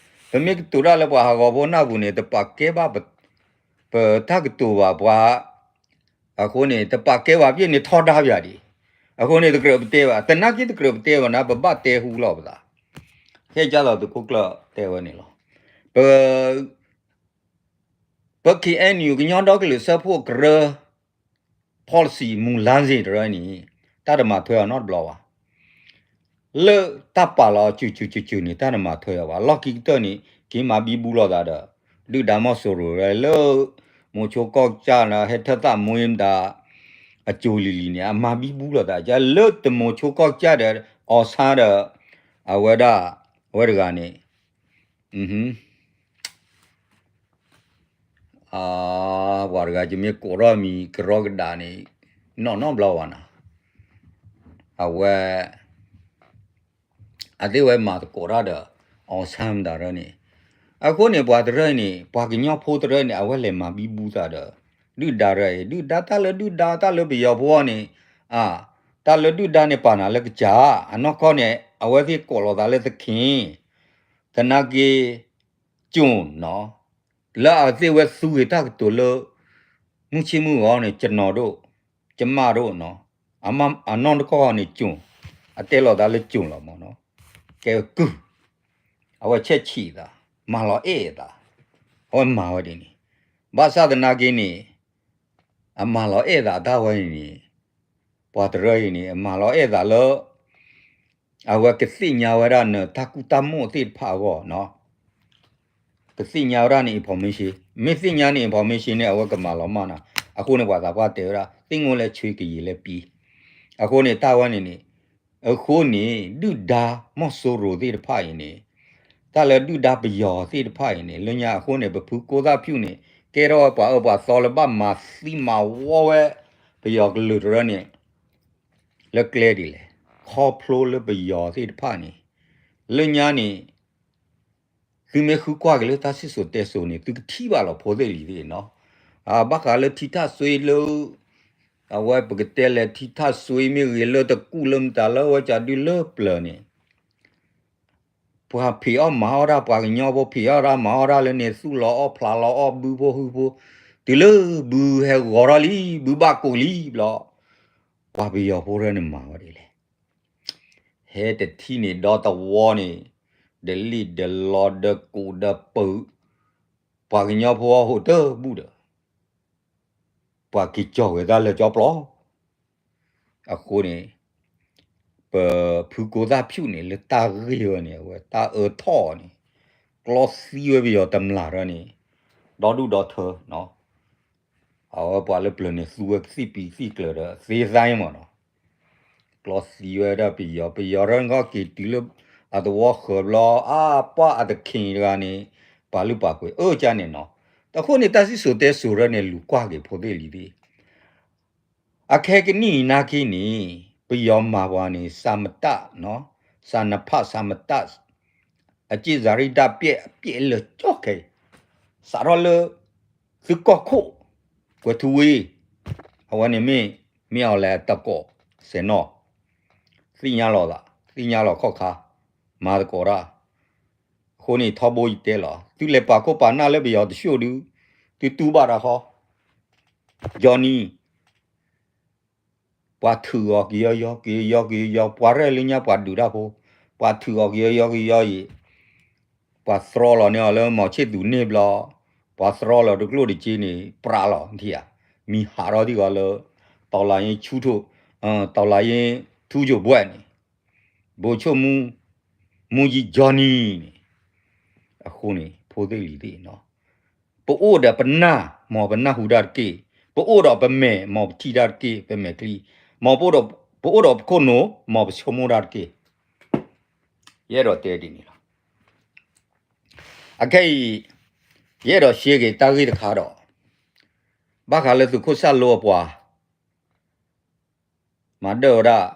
ပမ့ၢ်ကတိၤတၢ်လၢပှၤဟးဂီၤဖိနၢ်ပူၤန့ၣ် တပာ်ကဲဘၣ် ပတၢ်ကတိၤဘၣ်ပှၤ အဃိန့ၣ် တပာ်ကဲဘၣ်ပှၤန့ၣ်ထီဒါပှၤဒံး. အဃိန့ၣ် တကြၢးပတဲဘၣ်, တနာ်က့တကြၢးပတဲဘၣ်နၤ ပဘၣ်တဲဟူလီၤပသး. ခဲကၢ်သိးသုးခိၣ်ကျၢၢ်တဲဝဲန့ၣ်လီၤ. ပ ပ K N U ကညီဒီကလုာ်စၢဖှိၣ်ကရၢ policy မူလမ်းစဉ်တရၢန့ၣ် တၢ်တမၤထွဲအီၤနီတဘျီဘၣ်. လၢတၢ်ပာ်လီၤစုၤစုၤစုၤစုၤန့ၣ် တၢ်တမၤထွဲအီၤဘၣ်. လီၢ်ခံကတၢၢ်န့ၣ် က့ၤမၤဘံဘူလိာ်သးဒီး ဒုၣ်ဒါမီၢ်စိရိၤလၢ မိၤဆိကီၢ်ကစၢ်လၢ ဟဲထၢၣ်သးမူမတၤ အစိၤလံၤလံၤန့ၣ် အမၤဘံဘူလိာ်သး လၢတမိၤဆိကီၢ်ကစၢ်ဒီး အီၤဆါဒီး အဝဲဒၣ် အဝဲတဂၤန့ၣ် ပှၤတဂၤယမ့ၢ်ကိးထီၣ်မံၤကရီကဒါန့ၣ် နီၢ်နီၢ်ဘျီဝဲနၤ, အဝဲ အသ့ၣ်ဝဲမၤသကိးတၢ်ဒီး အီၤဆါမတၤရၢန့ၣ်, အဃိန့ၣ် ပှၤတရၢအံၤန့ၣ် ပှၤကညီဖိတရၢအံၤန့ၣ် အဝဲလဲၤမၤဘံဘူသးဒီး ဒုၣ်ဒါရၢအံၤ ဒုၣ်ဒါတၢ်လၢဒုၣ်ဒါတၢ်လၢပယီၤဖိအီၤန့ၣ်, တၢ်လၢဒုၣ်ဒါန့ၣ်ပာ်နၤလၢကစၢ်, အနီၢ်ကီၢ်န့ၣ် အဝဲသ့ၣ်ကိးလီၤသးလၢသခင်, သနာ်က့ ကျွန် နီၤ, လၢအသ့ၣ်ဝဲသူဂ့ၤတၢ်ကတိၤလၢ မုၢ်ဆ့မုၢ်ဂီၤန့ၣ် ကျွန်တော်တို့, ကျမတို့ နီၤ, အနီၢ်တကီၢ်န့ၣ် ကျွန်, အတဲလီၤသးလၢ ကျွန် လီၤမ့ၢ်နီၤ, ကဲကုၢ်, အဝဲဆဲးဆံးသး, မၤလီၤအဲၣ်သး, အဝဲမၤဝဲဒ်န့ၣ်, ဘၣ်ဆၣ်သနာ်က့န့ၣ် အမၤလီၤအဲၣ်သးတၢ်ဝဲအံၤန့ၣ်, ပှၤတရၢအံၤန့ၣ် အမၤလီၤအဲၣ်သးလၢ အဝဲကသ့ၣ်ညါဝဲဒၣ်နတၢ်ကူၣ်တၢ်မိၣ်သ့ၣ်တဖၣ်အဂီၢ်နီၤ, ကသ့ၣ်ညါဝဲဒၣ်န information, မ့ၢ်သ့ၣ်ညါန information န့ၣ် အဝဲကမၤလီၤမၢ်နၤ, အဃိန့ၣ် ပှၤသးပှၢ်တဲဝဲဒၣ် သ့ၣ်ငိၣ်လဲၤဆွ့ကယံာ်လဲၤပံ, အဃိန့ၣ် တၢ်ဝဲန့ၣ်န့ၣ်, အဃိန့ၣ် ဒုၣ်ဒါမီၢ်စိရိၤသ့ၣ်တဖၣ်အံၤန့ၣ်, တၢ်လၢဒုၣ်ဒါပယီၤသ့ၣ်တဖၣ်အံၤန့ၣ် လၢညါအဃိန့ၣ် ပဖုကိသၣ်ဖၠူၣ်န့ၣ် ကဲထီၣ်ဝဲပှၤအၢပှၤသီလၢဘၣ်မၤသံမၤဝီဝဲ ပယီၤကလုာ်တရၢန့ၣ် လၢကျဲဒ်လဲၣ်, ခီဖျိလၢပယီၤသ့ၣ်တဖၣ်န့ၣ်, လၢညါန့ၣ် သုမ့ၢ်ဃုကွၢ်က့ၤလၢတၢ်စံၣ်စိၤတဲစိၤန့ၣ် သုကထံၣ်ဘၣ်လီၤဖိသ့ၣ်လံၤသ့ၣ်နီၤ, ဘၣ်ဃးလၢထံထၣ်စွ့လၢ အဝဲပကတဲလဲၤထံထၣ်စွ့မ့ၢ်ဂ့ၤလၢတကူၣ်လၢမတၤလၢအဝဲကဒုလၢပျၢၤန့ၣ် ပှၤဖံးအီၣ်မၤအီၣ်တၢ် ပှၤကညီဖိဖံးအီၣ်တၢ်မၤအီၣ်တၢ်လၢန့ၣ် သူၣ်လီၤအီၣ်ဖျးလီၤအီၣ်ဘုဖိဟုဖိ, တုၤလၢဘုဟဲဂီၤထီၣ်လံ ဘုဘၣ်ကိးလံဘျီ, ပှၤပယီၤဖိတရၢန့ၣ်မၤဝဲဒ်လဲၣ်, ဟဲတထံၣ်န့ၣ်ဒီသဝီန့ၣ်, ဒလံၣ်ဒလီဒီးကိးဒီးပၢၤ, ပှၤကညီဖိအီၣ်ဟိးတဘူၣ်ဒီး ပှၤက့ၤကၠီၣ်ဝဲတၢ်လၢကၠီပျီ, အဃိန့ၣ် ပဖုကိသၣ်ဖၠူၣ်န့ၣ် လၢတၢ်ဂ့ၢ်ဝဲန့ၣ် အဝဲတၢ်အၢထီၣ်အီၤန့ၣ် ကျီသံဝဲပယီၤတမျၢ်တၢ်န့ၣ် ဒီဒူၣ်ဒီထၢနီၤ, အဝဲပှၤလၢပျၢၤန့ၣ် သူဝဲကသံၣ်ပံၤသံၣ်ကျၢၤဒီးသ့သါမ့ၢ်နီၤ, ကျီသံဝဲဒၣ်ပယီၤ, ပယီၤရၢနဂီၢ်က့ၤတုၤလၢအသဝီဃၢၤဘျီ, အါပှၢ်အတခ့ၣ်တဂၤန့ၣ် ပာ်လုၢ်ပာ်ပှ့ၤအၢကၠၢန့ၣ်နီၤ, အဃိန့ၣ် တၢ်စံၣ်စိၤတဲစိၤရၢန့ၣ် လူၤကွၢ်က့ၤဖိသ့ၣ်လံၤသ့ၣ် အခဲကနံၣ်အံၤနာ်က့န့ၣ် ပယီၤမၤပှၤန့ၣ် စးမတၢ်, စးနဖး စးမတၢ်, အစ့ၣ်စးရံၣ်တၢ်ပျဲၢ်အပျဲၢ်လၢာ်ကၠီခဲအံၤ, စးထီၣ်လၢ သုးကီၢ်ခိၣ်, ကွဲၤထူဝ့, အဝဲန့ၣ်မ့ၢ် မ့ၢ်အီၤလဲၤတကိးစဲးနီၣ်, သ့ၣ်ညါလီၤသး, သ့ၣ်ညါလီၤခီၣ်ခါ, မၤသကိးတၢ် အဃိန့ၣ်ထီဘိယတဲလီၤ, သုလဲၤပာ်ခိၣ်ပာ်နၢ်လၢပယီၤတဆူၣ်ဒု, သုတူၢ်ဘၣ်တၢ်ဃီ, Johnny, ပှၤထုးအီၤကယီယီ ကယီကယီ, ပှၤရဲၣ်လၢညါပှၤဒုးတၢ်ဖိ, ပှၤထုးအီၤကယီယီကယီအံၤ, ပှၤသြီလီၤန့ၢ်အီၤလၢမီၤဆ့ၣ်သူးန့ၢ်ဘျီ, ပှၤသြီလီၤတကျိၣ်တစ့န့ၣ် ပြးလီၤထံၣ်ဧါ, မံၤဟးထီၣ်ထံၣ်ဃီလၢ တော်လှန်ရေး ထူးချွန်ဘွဲ့န့ၣ် ဗိုလ်ချုပ်မှူးကြီး Johnny န့ၣ်, အဃိန့ၣ် ဖိသ့ၣ်လံၤသ့ၣ်နီၤ, ပအိၣ်ဒီးပနၢ် မ်ပနၢ်ဟူတၢ်တက့ၢ်, ပအိၣ်ဒီးပမဲာ် မ်ပထံၣ်တၢ်တက့ၢ်, ပမဲာ်ချံ, မ်ပအိၣ်ဒီးပခိၣ်နူာ် မ်ပဆိကမိၣ်တၢ်တက့ၢ်. ယအဲၣ်ဒိးတဲဒ်န့ၣ်လီၤ. အခဲအံၤ ယအဲၣ်ဒိးရှဲက့ၤတၢ်ဂ့ၢ်တခါဒီး ဘၣ်ဃးလၢသုးခိၣ်စၢ်လိအပှၤ မၤဒၢၣ်ဝဲဒၣ်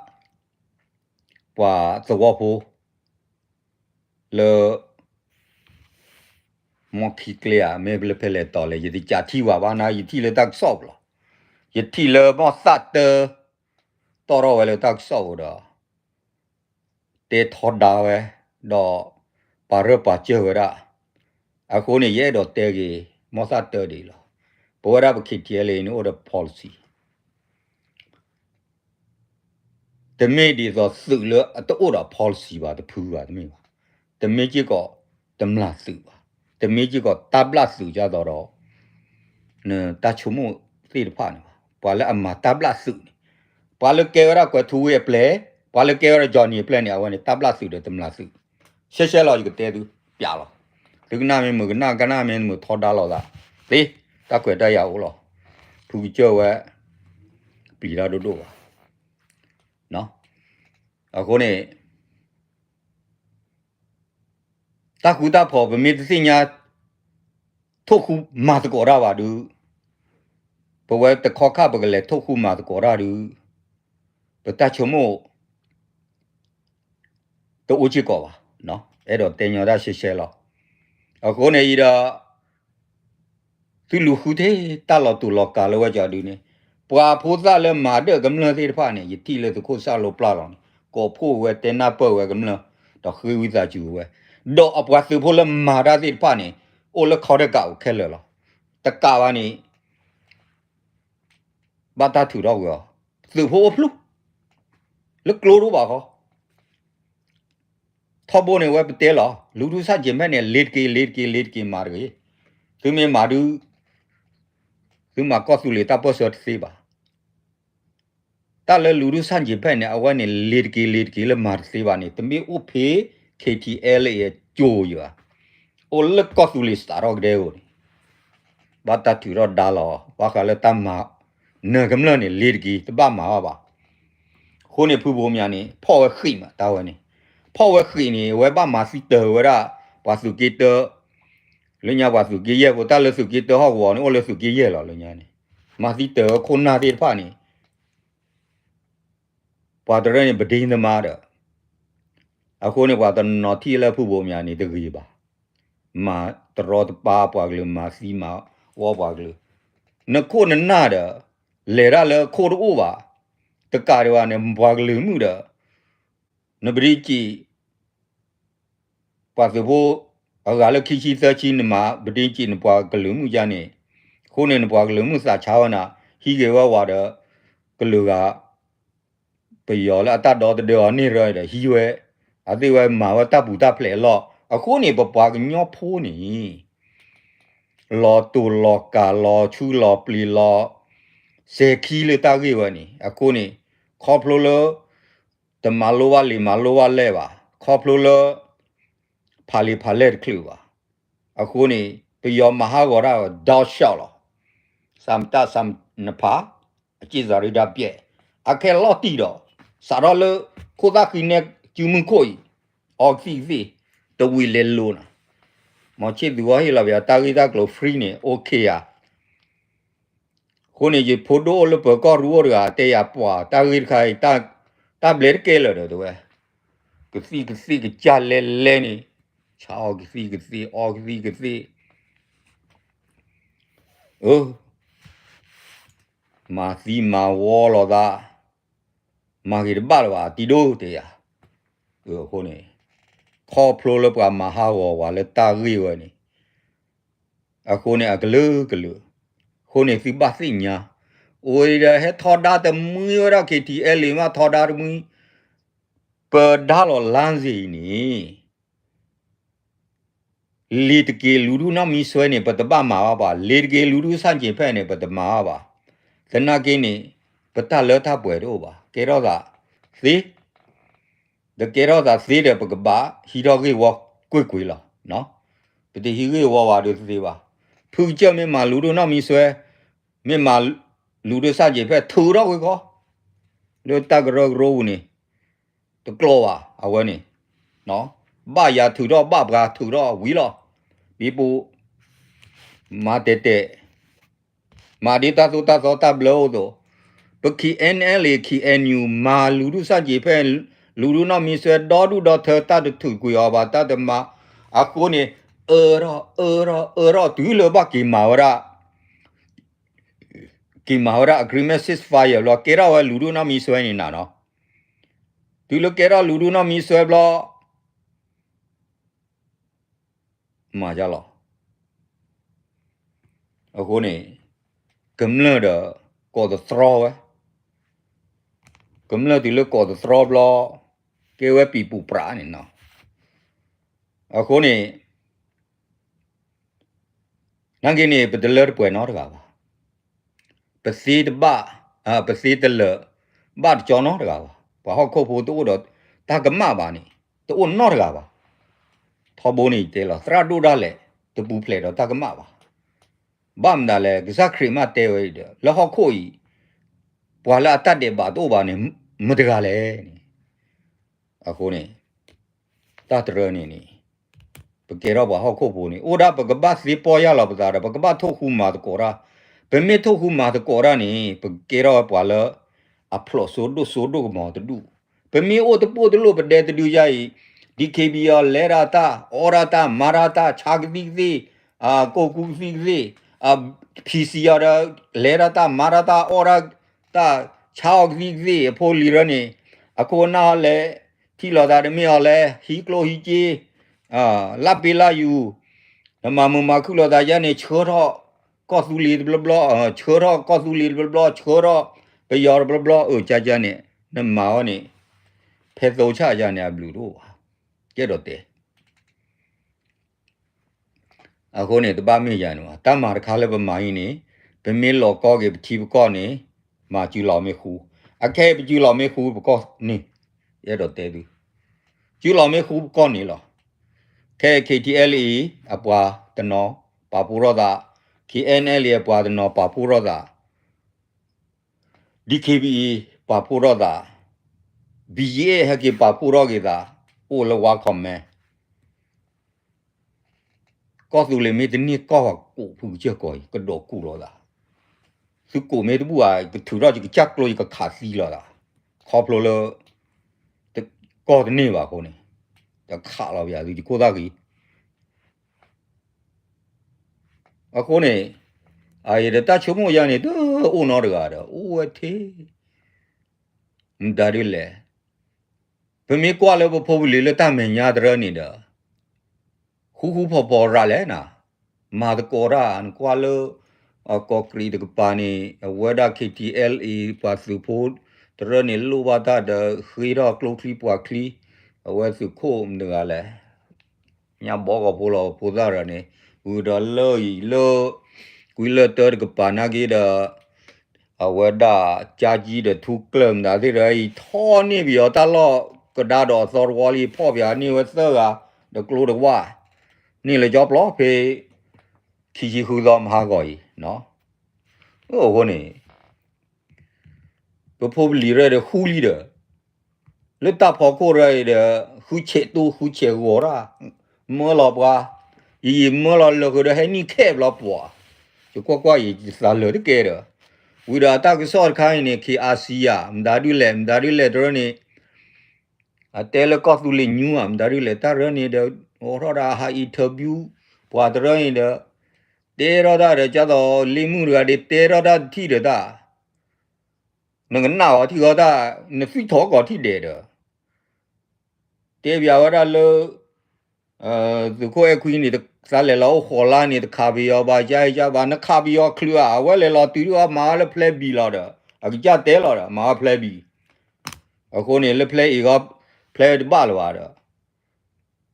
ပှၤသဝီဖိ လၢ မီၢ်ခံကျဲဧါ မ့ၢ်လၢဖဲလဲၣ်တီၤလဲၣ် ယတကးထံၣ်ဘၣ်ဘၣ်နၤ ယထံၣ်လၢတၢ်ကစီၣ်ပူၤလီၤ. ယထံၣ်လၢမီၢ်သၣ်တၢ တီၣ်ထီၣ်ဝဲလၢတၢ်ကစီၣ်ပူၤဒီး တဲထီဒါဝဲ ဒီးပာ်ရၢၢ်ပာ်စၢၢ်ဝဲဒၣ်. အဃိန့ၣ် ယအဲၣ်ဒိးတဲဂ့ၤ မီၢ်သၣ်တၢဒ်အံၤလီၤ. ပဝဲဒၣ်ပ K T L A န့ၣ်အိၣ်ဒီး policy တမ့ၢ်ဒ်သိးသုးလၢအတအိၣ်ဒီး policy ဘၣ် တဖုဘၣ် တမ့ၢ်ဘၣ်. တမ့ၢ်စ့ၢ်ကီးတမျၢ်သုးဘၣ်. တမ့ၢ်စ့ၢ်ကီးတၢ်ဘျၣ်သုးဒ်သိးဒီး နတၢ်ဆိကမိၣ်သ့ၣ်တဖၣ်န့ၣ်ဘၣ်. ပှၤလၢအမၤတၢ်ဘျၣ်သုးန့ၣ် ပှၤလၢကဲဝဲဒၣ်ကွဲၤထူဝ့အပျဲၢ်, ပှၤလၢကဲဝဲဒၣ် Johnny အပျဲၢ်န့ၣ် အဝဲန့ၣ် တၢ်ဘျၣ်သုးဒီးတမျၢ်သုး ရှဲရှဲလီၤ ယကတဲသု ပျးလီၤ. သုကနၣ်မ့ၢ်မုာ်ကနၣ် ကနၣ်မ့ၢ်မုာ်ထီဒါလိာ်သး သ့ တၢ်ခွဲးတၢ်ယာ်အိၣ်လီၤ. ဖုကစၢၢ်ဝဲ ပျံၤတၢ်ဒိၣ်ဒိၣ်ဘၣ်. အဃိန့ၣ် တၢ်ဃူတၢ်ဖိး ပမ့ၢ်တသ့ၣ်ညါ ထိၣ်ဃူမၤသကိးတၢ်ဘၣ်ဒုး, ပဝဲတခီခါပကလဲၤထိၣ်ဃူမၤသကိးတၢ်ဒုး, ပတၢ်ဆိကမိၣ် တအိၣ်စ့ၢ်ကီးဘၣ်. အဲၣ်ဒိးတဲညီတၢ်ရှဲရှဲလီၤ. အဃိန့ၣ်အံၤဒီး သုလူၤဃုထီၣ်တၢ်လီၤတူာ်လီၤကာ်လၢဝဲကီဒုန့ၣ်, ပှၤဖိသၣ်လၢမၤဒၢၣ်ကမျၢၢ်သ့ၣ်တဖၣ်န့ၣ် ယထံၣ်လၢသုးခိၣ်စၢ်လိပျၢ်လီၤန့ၣ် ကိးဖှိၣ်ဝဲတဲနၢ်ပၢၢ်ဝဲကမျၢၢ် ဒီးဃ့ဝံသးစူၤဝဲ, ဒီးအပှၤသုးဖိလၢမၤတၢ်သ့ၣ်တဖၣ်န့ၣ် အိၣ်လၢခီတကးအိၣ်ခဲလၢာ်လီၤ. တကးဘၣ်န့ၣ် ဘၣ်တၢ်ထုးထီၣ်ကွံာ်အီၤ, သုးဖိအိၣ်ဖျိ လၢကျိတအိၣ်ဘၣ်ဃီ ထီဘိန့ၣ်ဝဲပတဲလီၤ လူထုဆန့်ကျင်ဘက်န့ၣ် လ့ၤတက့ၤ လ့ၤတက့ၤ လ့ၤတက့ၤ မၤတဂ့ၤ. သုမ့ၢ်မၤဒုး သုမၤကီၢ်သူလ့ၤတၢ်ပၢၢ်ဆၢတသ့ဘၣ်. တၢ်လၢလူထုဆန့်ကျင်ဘက်န့ၣ် အဝဲန့ၣ် လ့ၤတက့ၤ လ့ၤတက့ၤလၢမၤတသ့ဘၣ်န့ၣ် တမ့ၢ်အိၣ်ဖဲ K T L A အကၠိယၤ, အိၣ်လၢကီၢ်သူလ့ၤစးထီၣ်ကဒဲဧိၤန့ၣ် ဘၣ်တၢ်ထုးထီၣ်ဒါလီၤ ဘၣ်ဃးလၢတၢ်မၤ နၢၤကမျၢၢ်န့ၣ် လ့ၤတက့ၤ တဘၣ်မၤအီၤဘၣ်. အဃိန့ၣ် ဖုဘိမၠးန့ၣ် ဖီၣ်ဝဲဃံးမး တၢ်ဝဲန့ၣ်, ဖီၣ်ဝဲဃံးန့ၣ် အဝဲဘၣ်မၤသံတၢၤဝဲဒၣ် ပှၤသုးက့တၢ လၢညါပှၤသုးက့ယဲၢ်ဖိ တၢ်လၢသုးက့တၢဟီၣ်ကဝီၤန့ၣ် အိၣ်လၢသုးက့ယဲၢ်လီၤ လၢညါန့ၣ်, မၤသံတၢၤဝဲခိၣ်နၢ်သ့ၣ်တဖၣ်န့ၣ် ပှၤတရၢန့ၣ် ပဒ့သမားဒီး, အဃိန့ၣ် ပှၤတနီၤထံၣ်လၢဖုဘိမၠးန့ၣ် တဂ့ၤဘၣ်, မၤတရီတပါပှၤကလုာ် မၤသံမၤဝီပှၤကလုာ်, နခိၣ်နနၢ်ဒီး လဲၤတၢ်လၢခိၣ်တအိၣ်ဘၣ်, တကးဒံးဘၣ်န့ၣ် ပှၤကလုာ်မုၣ်ဒီး နပဒ့စံး ပှၤသုးဖိ အဂၤလၢခံဆံသၢဆံ နမၤပဒ့စံး နပှၤကလုာ်မုၣ်ယါန့ၣ်, အဃိန့ၣ် နပှၤကလုာ်မုၣ်သးဆါဝဲနၤ, ဟံးက့ၤဝဲဝၤဒီး ကလုာ်ဂၤ ပယီၤလၢအတၢ်ဒီသဒၢအီၤန့ၢ်ရၢဒီးဟံးဝဲ, အသ့ၣ်ဝဲမၤဝဲတၢ်ပူၤတၢ်ဖျဲးအလီၢ်, အဃိန့ၣ် ပပှၤကညီဖိန့ၣ် လီၤတိၢ်လီၤကၢ်လီၤဆူလီၤပျံၤလီၤ စဲၤခံလၢတၢ်ဂ့ၢ်ဝဲန့ၣ်, အဃိန့ၣ် ခီဖျိလၢ တမၤလိဘၣ်လံာ်မၤလိဘၣ်လဲၢ်ဘၣ်, ခီဖျိလၢ ဖးလံာ်ဖးလဲၢ်တချုးဘၣ်, အဃိန့ၣ် ပယီၤမၤဟးဂီၤတၢ်ဒီး ရှောက် လီၤ, စၢ်မတၢ်စၢ်နဖး အက့ၢ်စၤရ့ဒၣ်ပျဲၣ်, အခဲလီၤတံၢ်ဒီး စးထီၣ်လၢ ခိၣ်သၣ်ဃံနဲ စုမုၢ်ခိၣ်အံၤ အီကသံၣ်ကသ့ၣ် တဝံၤလဲၤလိၤနၤ, မီၤဆ့ၣ်သူအီၤဟ့ၣ်လီၤပယီၤတၢ်ဂ့ၢ်တၢ်ကျိၤ free န့ၣ် OK ဧါ. အဃိန့ၣ် ယဖိဒိၣ်အိၣ်လၢပၢၤကီၢ်ရူအိၣ်တဂၤ တဲယၤပှၤတၢ်ဂ့ၢ်တခါအံၤ တၢ်ဘျဲတကဲလၢာ်ဒီးတဲဝဲ, ကသံၣ်ကသ့ၣ်ကစၢ်လဲလဲန့ၣ်, ဆါအီကသံၣ်ကသ့ၣ် အီကသံၣ်ကသ့ၣ်, အၢ မၤသံမၤဝီလိာ်သး, မၤဂ့ၤတဘၣ်လၢၤဘၣ် တံၤဒိၣ်တဲယၤ, အဃိန့ၣ် ခီဖျိလၢပှၤမၤဟးဂီၤဝဲလၢတၢ်ဂ့ၢ်ဝဲန့ၣ်, အဃိန့ၣ် အကလုာ်ကလုာ်, အဃိန့ၣ်သုဘၣ်သ့ၣ်ညါ, အိၣ်ဒီးဟဲထီဒါတမှံဝဲဒၣ် K T L A မးထီဒါတမှံ, ပဒါလီၤလါစ့ၢ်အံၤန့ၣ် လ့ၤတက့ၤလူၤဒုနီၢ်မံဆွဲန့ၣ် ပတဘၣ်မၤအီၤဘၣ်, လ့ၤတက့ၤလူၤဒုဆၣ်က့ၤဖဲန့ၣ် ပတမၤအီၤဘၣ်, သနာ်က့န့ၣ် ပတၢ်လၢတၢ်ပှဲၤတအိၣ်ဘၣ်, ကဲထီၣ်သးသ့ တကဲထီၣ်သးသ့ဒီး ပကဘၣ်ဟံးထီၣ်ဂ့ၢ်ဝီကွ့ၢ်ကွ့ၢ်လီၤ. ပတဟံးဂ့ၢ်ဝီဝဲဒုးသ့ဘၣ်. ဖုကစၢၢ်မ့ၢ်မၤလူၤဒိၣ်နီၢ်မံဆွဲ, မ့ၢ်မၤလူၤဒိၣ်ဆၣ်က့ၤဖဲ ထုးထီၣ်ဂ့ၢ်ခီ, လၢတၢ်ကရၢကရိပူၤန့ၣ် တကျိၤဘၣ်အဝဲန့ၣ်, ဘၣ်ယၤထုးထီၣ် ဘၣ်ပှၤထုးထီၣ်ဝံၤလီၤ. ဘံပူၤ မၤတဲာ်တဲာ် မၤဒ်တၢ်သိၣ်တၢ်သီတၢ်ဘျၢအိၣ်သိး, ပ K N L A K N U မၤလူၤဒိၣ်ဆၣ်က့ၤဖဲ လူၤဒိၣ်နီၢ်မံဆွဲ ဒီဒူၣ်ဒီထၢ တၢ်တထုးကွံာ်အီၤဘၣ် တၢ်တမၤ, အဃိန့ၣ် အၢထီၣ်အၢထီၣ်အၢထီၣ် တုၤလၢဘၣ်က့ၤမၤဝဲဒၣ် က့ၤမၤဝဲဒၣ် agreement ceasefire ဘျီ ကဲထီၣ်ဝဲလူၤဒိၣ်နီၢ်မံဆွဲန့ၣ်နၤနီၤ, တုၤလၢကဲထီၣ်လူၤဒိၣ်နီၢ်မံဆွဲဘျီ မၤလီၤ. အဃိန့ၣ် ကမျၢၢ်ဒီး ကိးသတြီဝဲ, ကမျၢၢ်တုၤလၢကိးသတြီဘျီ ကဲဝဲပံၤပူၤပြးန့ၣ်နီၤ. အဃိန့ၣ် နာ်က့န့ၣ် ပတလၢတပှဲၤနီတဂၤဘၣ်. ပသ့တဘၣ်, ပသ့တလၢာ်ဘၣ်တကၠီနီတဂၤဘၣ်. ပှၤဟီၣ်ခိၣ်ဖိတအိၣ်ဒီးတၢ်ကမၣ်ဘၣ်န့ၣ် တအိၣ်နီတဂၤဘၣ်. ထီဘိန့ၣ်ယတဲလီၤ သရၣ်ဒိၣ်ဒၣ်လဲာ် တပူၤဖျဲးဒီးတၢ်ကမၣ်ဘၣ်. ဘၣ်မနုၤလဲၣ် ကစၢ်ခရံာ်မးတဲဝဲအံၤဒီး လၢဟီၣ်ခိၣ်အံၤ ပှၤလၢအတၢ်ဒဲးဘးတအိၣ်ဘၣ်န့ၣ် မတဂၤလဲၣ်န့ၣ်. အဃိန့ၣ် တၢ်တရၢန့ၣ်န့ၣ် ပကဲထီၣ်ပှၤဟီၣ်ခိၣ်ဖိန့ၣ် အိၣ်ဒၣ်ပကဘၣ်သ့ပီၢ်ယၢ်လီၤပသးဒီး ပကဘၣ်ထိၣ်ဃူမၤသကိးတၢ်, ပမ့ၢ်ထိၣ်ဃူမၤသကိးတၢ်န့ၣ် ပကဲထီၣ်ပှၤလၢ အဖျိးစိဒိၣ်စိဒိၣ်ကမီၤတဒူၣ်, ပမ့ၢ်အိၣ်တပိၢ်တလိၣ်ပဒဲတဒုယါအံၤ DKBA အီၤ လဲၤဒၣ်တၢ် အီၣ်ဒၣ်တၢ် မၤဒၣ်တၢ် ဆါကသံၣ်ကသ့ၣ်, ကိၢ်ကူကသံၣ်ကသ့ၣ်, PC အီၤဒီး လဲၤဒၣ်တၢ် မၤဒၣ်တၢ် အီၣ်ဒၣ်တၢ် ဆါအီၤကသံၣ်ကသ့ၣ် အဖိလံၤရၢန့ၣ် အခိၣ်အနၢ်အီၤလဲၤ ထံၣ်လိာ်သးတမ့ၢ်အီၤလဲၤ ဟံးကျိဟံးစ့ လၢပ့လၢယူၤ, နမၤမုာ်မၤခုၣ်လိာ်သးယါန့ၣ် ဆှၢထီၣ်ကီၢ်သူလ့ၤတဘျီဘျီ, ဆှၢထီၣ်ကီၢ်သူလ့ၤတဘျီဘျီ, ဆှၢထီၣ်ပယီၤတဘျီဘျီ, အကကန့ၣ် နမၤအီၤန့ၣ် ဖဲသိဆၣ်ယါန့ၣ် အဘျုးတအိၣ်ဘၣ်, ကဲဒီးတဲ အဃိန့ၣ် တဘၣ်မ့ၢ်ယၤန့ၣ်ဘၣ်, တၢ်မၤတခါလၢပမၤအံၤန့ၣ် ပမ့ၢ်လီၤကီက့ၤပထံပကီၢ်န့ၣ် မၤစုလီၤမ့ၢ်ဃူ, အခဲအံၤပစုလီၤမ့ၢ်ဃူပကီၢ်န့ၣ်, ယအဲၣ်ဒိးတဲသု, စုလီၤမ့ၢ်ဃူပကီၢ်န့ၣ်လီၤ. ခဲအံၤ KTLA အပှၤတနီၤပာ်ဖှိၣ်ထီၣ်သး, KNLA အပှၤတနီၤပာ်ဖှိၣ်ထီၣ်သး DKBA ပာ်ဖှိၣ်ထီၣ်သး, BGF ဟဲက့ၤပာ်ဖှိၣ်ထီၣ်က့ၤသး, အိၣ်လၢ War Command, ကီၢ်သူလ့ၤမ့ၢ်တန့ၢ်ကီၢ်ဘၣ် ကိးဖုကစၢၢ်ကီးအံၤ ကဒိးကူၣ်လိာ်သး, သုကိးမ့ၢ်တဘူၣ်ဘၣ် ကထုးထီၣ်ယကစၢ်ကျိ ယကခးသံလီၤသး, ခီဖျိလၢ ကီၢ်တန့ၢ်ဘၣ်အဃိန့ၣ်, တခးလီၤပယၤသု ယခိၣ်သၣ်ဂ့ၤ အဃိန့ၣ် အအံၤဒီးတၢ်ဆိကမိၣ်ယါန့ၣ် တအိၣ်နီတဂၤဒီး အိၣ်ဝဲထဲ မတၤဒ်လဲၣ်, ပမ့ၢ်ကွၢ်လၢပဖိပလံၤလၢတၢ်မဲာ်ညါတရၢန့ၣ်ဒီး ဃူဃူဖိးဖိးရၤလဲၣ်နၤ, မၤသကိးတၢ် နကွၢ်လၢ အကီၢ်ကရံးတကပၤန့ၣ် အဝဲဒၣ် KTLA ပှၤသုးဖိတရၢန့ၣ် လိၣ်ဘၣ်တၢ်ဒီး ဃ့ထီၣ်ကျိချံပှၤချံ, အဝဲသုးခိၣ်မတၤတဂၤလဲၣ် ညါဘီကီၢ်ဖိလီၤ ဖိသၣ်တဂၤန့ၣ် ဝံၤဒီးလၢအံၤလၢ ကွံလၢတၢတကပၤနာ်က့ဒီး အဝဲဒၣ်ကၠါကံဒီးထူကျၢၢ်မတၤသ့ၣ်ဒီး အံၤထီၣ်န့ၢ်ပယီၤတၢ်လီၢ်ကဒါဒီးအသီတဝီလံ ဖီၣ်ပယီၤန့ၢ်ဝဲသၢဂၤ တကျိတဝၣ် န့ၢ်လၢကၠီပျီဖဲ ခံဆံဃုသီမဟါဂီၤအံၤ အဃိန့ၣ် ပဖိပလံၤရၢဒီးဃူလံဒီး လၢတၢ်ဖီခိၣ်ရၢအံၤဒီး ဃုဆဲးတိဃုဆဲးဂီၤတၢ် မၢလီၤပှၤ ယယံာ်မၢလီၤလၢာ်ဃုာ်ဒီးဟဲနံၣ်ခဲဘျီပှၤ ယကွၢ်ကွၢ်ယသးလၢာ်တကဲဒီး ဝံၤဒီးအတၢ်ကစီၣ်တခါအံၤန့ၣ် KRC ယၤ မတၤဒုလဲၣ် မတၤဒုလဲၣ်တရၢန့ၣ် အတဲလၢကီၢ်သူလ့ၤညူဧါ မတၤဒုလဲၣ် တၢ်ရၢန့ၣ်ဒီး အိးထီၣ်ဒၣ်ဟး interview ပှၤတရၢန့ၣ်ဒီး တဲထီၣ်တၢ်ဒီး ကၢ်သိးလ့မုၣ်တဂၤဒ် တဲထီၣ်တၢ်တထံၣ်ဒီးတၢ် နကနၣ်အီၤထံၣ်ဃီတၢ် နသွံၣ်ထီၣ်ကီးထံၣ်ဒဲးဒီး တဲပျးဝဲဒၣ်လၢ သုးခိၣ်အဲၣ်ခွံန့ၣ် သးလဲၤလီၤအိၣ်ဃီၤလါန့ၣ် တခးပယီၤဘၣ် ကၢ်အံၤကၢ်ဘၣ် နခးပယီၤချုးဧါ အဝဲလဲၤလီၤတုၤဒုးအီၤမၤအီၤလၢ plan B လီၤဒီး အကစၢ်တဲလီၤဒီး မၤအီၤ plan B အဃိန့ၣ် လၢ plan A ဂီၢ် plan တဘၣ်လၢၤဘၣ်ဒီး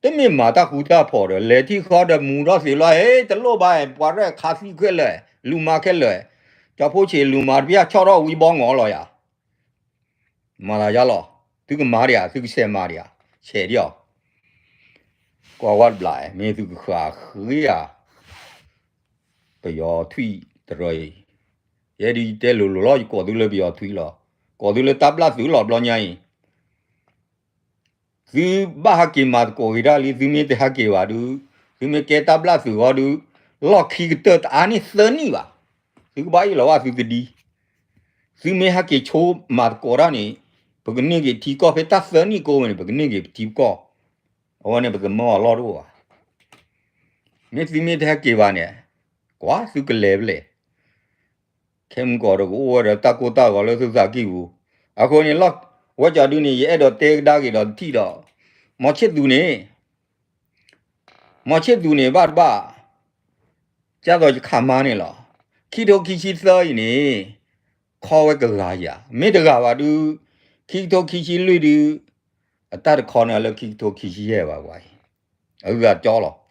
တမ့ၢ်မၤတၢ်ဃူတၢ်ဖိးဒီး လဲၤထံၣ်ဃီဒီးမူထီၣ်သ့လီၤ ဟဲတလိၣ်ဘၣ် ပှၤရဲၣ်ခးသံခဲလၢာ် လူၤမၤခဲလၢာ် ကၠီဖိဆံးလူၤမၤတပျၢ်ဆီၣ်ထီၣ်ဝံဘီငီၤလီၤယၤ မၤသးယါလီၤ သုကမၤဒံးဧါ သုကဆဲးမၤဒံးဧါ ဆဲးဒံးအီၤ ကွၢ်ဝဲတဘျီ မ့ၢ်သုကဃၣ်ဃ့ဧါ ပယီၤထွံၣ်တရၢအံၤ ယဲဒ်ယတဲလိၤလိၤလီၤ ယကိးသုလၢပယီၤထွံၣ်လီၤ ကိးသုလၢတၢ်ဘျၣ်သုးလီၤ ဘျီညါအံၤ သုဘၣ်ဟးက့ၤမၤသကိးက့ၤတၢ်လံ သုမ့ၢ်တဟးက့ၤဘၣ်ဒုး သုမ့ၢ်ကဲတၢ်ဘျၣ်သုးဃီဒုး လီၢ်ခံကတၢၢ်တအါန့ၢ်သၢနံၣ်ဘၣ် သုကဘၣ်အ့ၣ်လီၤဘၣ်သုကဒံ သုမ့ၢ်ဟဲက့ၤဆိမၤသကိးတၢ်န့ၣ် ပကန့ၢ်က့ၤထံကီၢ်ဖဲတၢ်သၢနံၣ်ကိးဝဲန့ၣ် ပကန့ၢ်က့ၤပထံပကီၢ် အဝဲန့ၣ်ပသမၢအီၤလီၢ်တအိၣ်ဘၣ် မ့ၢ်သုမ့ၢ်တဟဲက့ၤဘၣ်န့ၣ်, ကွၢ်သုကလဲၤဖဲလဲၣ်. ခဲမုၢ်ကီးဒီးကအိၣ်ဝဲဒီးတၢ်ကိၢ်တၢ်ဂီၤလၢသုသးကံၢ်ပူၤ. အဃိန့ၣ်လီၤ, ဝဲကၠီဒုန့ၣ် ယအဲၣ်ဒိးတဲကဒါက့ၤဒီးတထံၣ်ဒီး, မီၤဆ့ၣ်သူန့ၣ် မီၤဆ့ၣ်သူန့ၣ်ဘၣ်တဘၣ်, ကၢ်သိးယခးမါန့ၣ်လီၤ. ခံကထိခံဆံသၢအံၤန့ၣ် ခီဝဲကဂၤယၤ, မ့ၢ်တဂၤဘၣ်ဒုး, ခံကထိခံဆံလွံၢ်ဒုး, အတၢ်တခီန့ၣ်လၢခံကထိခံဆံယဲၢ်ဘၣ်ပှၤအံၤ, အဂၤကၠီလီၤ.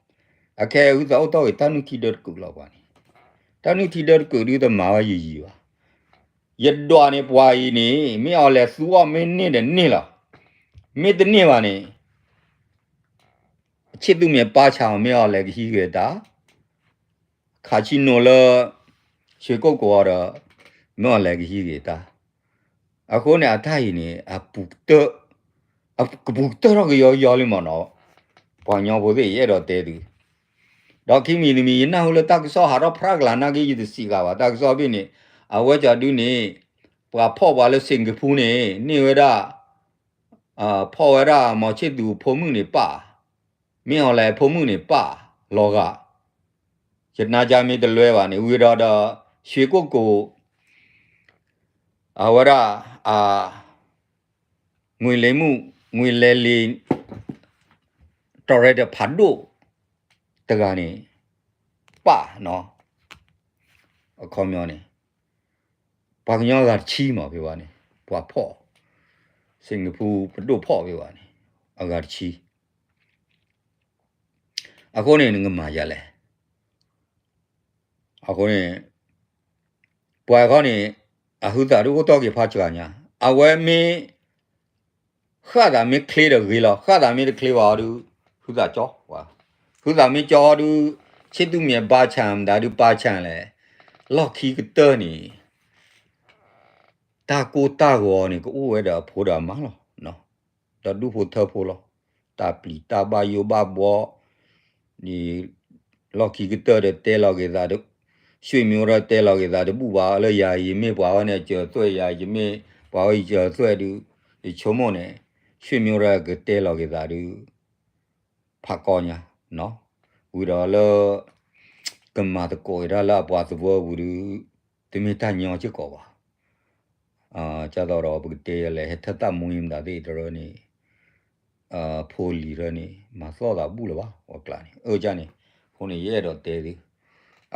အခဲအံၤသးအိၣ်တီၢ်ဂ့ၤ တၢ်နုၢ်ထံဒၢတကုးလီၤပှၤန့ၣ်, တၢ်နုၢ်ထံဒၢတကုးဒုးတမၤဝဲယံာ်ယံာ်ဘၣ်. ယဒွးန့ၣ်ပှၤအံၤန့ၣ် မ့ၢ်အီၤလဲၤသူအီၤမ့ၢ်န့ၢ်ဒီးန့ၢ်လီၤ, မ့ၢ်တန့ၢ်ဘၣ်န့ၣ် ဆ့ၣ်သူမ့ၢ်ပၢ်ဆၣ်အီၤ မ့ၢ်အီၤလဲၤကဟံးဂ့ၤတၢ်, ခးဆံနိလၢ ဆှ့ကိၣ်ကိးအီၤဒီး မ့ၢ်အီၤလဲၤကဟံးဂ့ၤတၢ်. အဃိန့ၣ် အတၢ်အံၤန့ၣ် အပူၤကတၢၢ်, အကပူၤကတၢၢ်ထီၣ်ကယီကယီလံမ့ၢ်နီၤ, ပှၤကညီဖိသ့ၣ် ယအဲၣ်ဒိးတဲသု, ဒီးခံမံၤတမံၤ ယနၢ်ဟူလၢတၢ်ကစီၣ်ဟးထီၣ်ဖြးကလၤနာ်က့ ယတစံးဂၤဘၣ် တၢ်ကစီၣ်ဘ့ၣ်န့ၣ်, အဝဲကၠီဒုန့ၣ် ပှၤဖီၣ်ပှၤလၢ Singapore န့ၣ် န့ၢ်ဝဲဒၣ် ဖီၣ်ဝဲဒၣ်မီၤဆ့ၣ်သူဖိမုၣ်န့ၣ်ပၢ်, မ့ၢ်အီၤလဲၤဖိမုၣ်န့ၣ်ပၢ်လီၤဂာ်, ယနါကၠါမ့ၢ်တလွဲဘၣ်န့ၣ် ဝံၤဒီးဒီး ဆှ့ကိၣ်ကိး အဝဲဒၣ် အ ငွေလဲမုၣ် ငွေလဲလ့ တီၤရဲၣ်တဖးဒိၣ် တဂၤန့ၣ် ပၢ်နီၤ, အခီပညီန့ၣ် ပှၤကညီအဂၤတဆံမးဖဲဘၣ်န့ၣ် ပှၤဖီၣ် Singapore ပဒိၣ်ဖီၣ်ဖဲဘၣ်န့ၣ် အဂၤတဆံ, အဃိန့ၣ် နကမၤယၤလဲၣ်. အဃိန့ၣ် ပှၤခီန့ၣ် အဟုသးဒုးအိၣ်တီၢ်က့ၤဖးစှၤညါ, အဝဲမ့ၢ် ဃၣ်သးမ့ၢ်ချ့ဒီးဂ့ၤလီၤ, ဃၣ်သးမ့ၢ်တချ့ဘၣ်အီၤဒုး ဟုသးကၠီ, ဟုသးမ့ၢ်ကၠီဒုး ဆ့ၣ်သူမ့ၢ်ဘါဆၣ်မတၤဒုးပၢ်ဆၣ်လဲၣ်, လီၢ်ခံကတၢၢ်န့ၣ် တၢ်ကိၢ်တၢ်ဂီၤန့ၣ် ကအိၣ်ဝဲဒီးအဖိဒီးအမါလီၤ, ဒီးဒူၣ်ဖိထၢဖိလီၤ, တၢ်ပျံၤတၢ်ဘၣ်ယိၣ်ဘၣ်ဘှီ လီၢ်ခံကတၢၢ်ဒီးတဲလီၤက့ၤသး, ဆွေမျိုးဒီးတဲလီၤက့ၤသးတဘူၣ်ဘၣ် လၢယၤအံၤမ့ၢ်ပှၤဝဲန့ၣ် ကၢၤသွဲၣ် ယၤအံၤမ့ၢ်ပှၤဝဲအံၤကၢၤသွဲၣ်ဒုး, ယဆိကမိၣ်န့ၣ် ဆွေမျိုးဒီးကတဲလီၤက့ၤသးဒုး ဖးကီညါ, ဝံၤဒီးလၢ ကမၤသကိးတၢ်လၢအပှၤသဝီပူၤဒုး တမ့ၢ်တၢ်ညီစ့ၢ်ကီးဘၣ်. ကၢ်သိးဒီးပကတဲယလဲၣ် ဟဲထၢၣ်တၢ်မူမတၤသ့ၣ်တရၢန့ၣ် ဖိလံၤတရၢန့ၣ် မၤသီၣ်သးဘူၣ်လၢၤဘၣ် ပှၤကျါန့ၣ် အၢၣ်ကၢ်န့ၣ်, အဃိန့ၣ် ယအဲၣ်ဒိးတဲသု,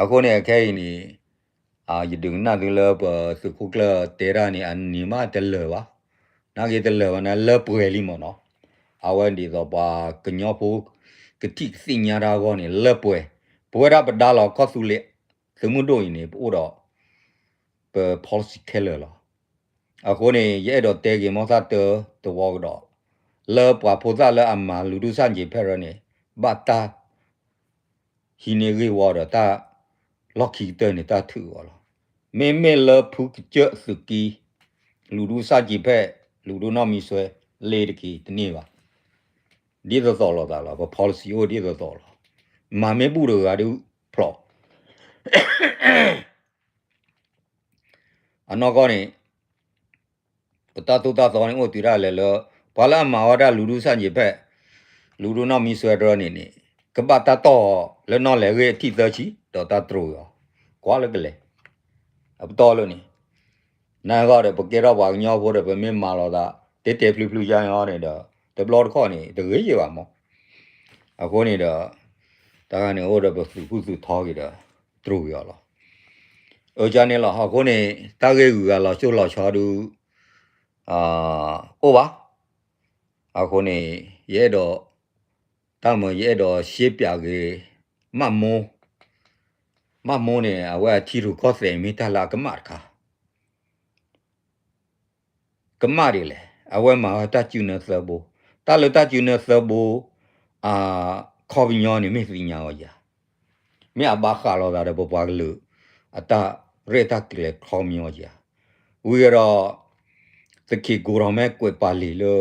အဃိန့ၣ် အခဲအံၤန့ၣ် ယဒုးကနၣ်သုလၢပသုးခိၣ်ကျၢၢ်တဲတၢ်န့ၣ် အန့ၣ်မးတလၢာ်ဘၣ်, နာ်က့တလၢာ်ဘၣ်န့ၣ် လၢပှဲၤလံမ့ၢ်နီၤ, အဝဲဒ်သိးပှၤကညီဖိ ကထံၣ်ကသ့ၣ်ညါတၢ်အဂီၢ်န့ၣ် လၢပှဲၤ, ပဝဲဒၣ်ပဒါလီၤကီၢ်သူလ့ၤ သုးမုၢ်ဒိၣ်အံၤန့ၣ် ပအိၣ်ဒီး ပ policy ခဲလၢာ်လီၤ. အဃိန့ၣ် ယအဲၣ်ဒိးတဲက့ၤ မီၢ်သၣ်တၢ သဝီကဒီး လၢပှၤဖိသၣ်လၢအမၤလူၤဒုးဆၣ်ကၠ့ၤဖဲၣ်ရၢန့ၣ် ဘၣ်တၢ် ဟံးန့ၢ်ဂ့ၢ်ဝီဒီးတၢ် လီၢ်ခံကတၢၢ်န့ၣ် တၢ်ထုးအီၤလီၤ. မ့မ့ၢ်လၢဖုကစၢၢ်သုးက့ လူၤဒုးဆၣ်ကၠ့ၤဖဲၣ် လူၤဒုးနီၢ်မံဆွဲ လ့ၤတက့ၤတန့ၢ်ဘၣ်. ဒ်သိးသိးလိာ်သးလီၤ, ပ policy အိၣ်ဒ်သိးသိးလီၤ. မၤမ့ၢ်ဘူၣ်တဂၤဒုးဖျိး အနီၢ်ကီၢ်န့ၣ် ပတၢ်သိၣ်တၢ်သီန့ၣ် အိၣ်တုၤဒၣ်လဲာ်လၢ ပှၤလၢအမၤဝဲဒၣ်လူၤဒုးဆၣ်ကၠ့ၤဖဲၣ် လူၤဒုးနီၢ်မံဆွဲတရၢန့ၣ်န့ၣ် ကဘၣ်တၢ်တီၢ်အီၤလၢနီၢ်လဲၤဂ့ၢ်အထံၣ်သၢဆံ ဒီးတၢ်တြိာ်အီၤ ကွၢ်လၢကလဲၤ အပတီၢ်လၢန့ၣ် နဂီၢ်ဒီး ပကဲထီၣ်ပှၤကညီဖိဒီး ပမ့ၢ်မၤလိာ်သး တဲတဲဖျုဖျုယါန့ၣ်ဒီး တဘျီတခီၣ်န့ၣ် တဂ့ၤယဲၢ်ဘၣ်မး. အဃိန့ၣ်ဒီး တၢ်ဂၤန့ၣ်အိၣ်ဒီး ပသုးဃုသုးထီက့ၤဒီး တြိာ်က့ၤအီၤလီၤ. အၢၣ်ကၢ်န့ၣ်လီၤ. အဃိန့ၣ် တၢ်ဂ့ၢ်ဂုၤဂၤလီၤစိၢ်လီၤဆီဒုး အိၣ်ဘၣ်. အဃိန့ၣ် ယအဲၣ်ဒိး တၢ်မၤ ယအဲၣ်ဒိးရှဲပၠးက့ၤ မၣ်မိၢ်, မၣ်မိၢ်န့ၣ် အဝဲအထံရူၢ်ကီၢ်သဲးမ့ၢ်တၢ်လၢအကမၣ်တခါ ကမၣ်ဒ်လဲၣ်, အဝဲမၤဝဲတၢ်စုနဲသၢဘိ, တၢ်လၢတၢ်စုနဲသၢဘိ အခီပညီန့ၣ် မ့ၢ်သ့ၣ်ညါဝဲယၤ, မ့ၢ်အဘၣ်ဃးလိာ်သးဒီးပပှၤကလုာ် အတၢ်ရဲၣ်တၢ်ကျဲၤခီပညီယၤ, ဝံၤဒီး သုးက့ကိးထီၣ်မဲကွဲးပာ်လံာ်လၢ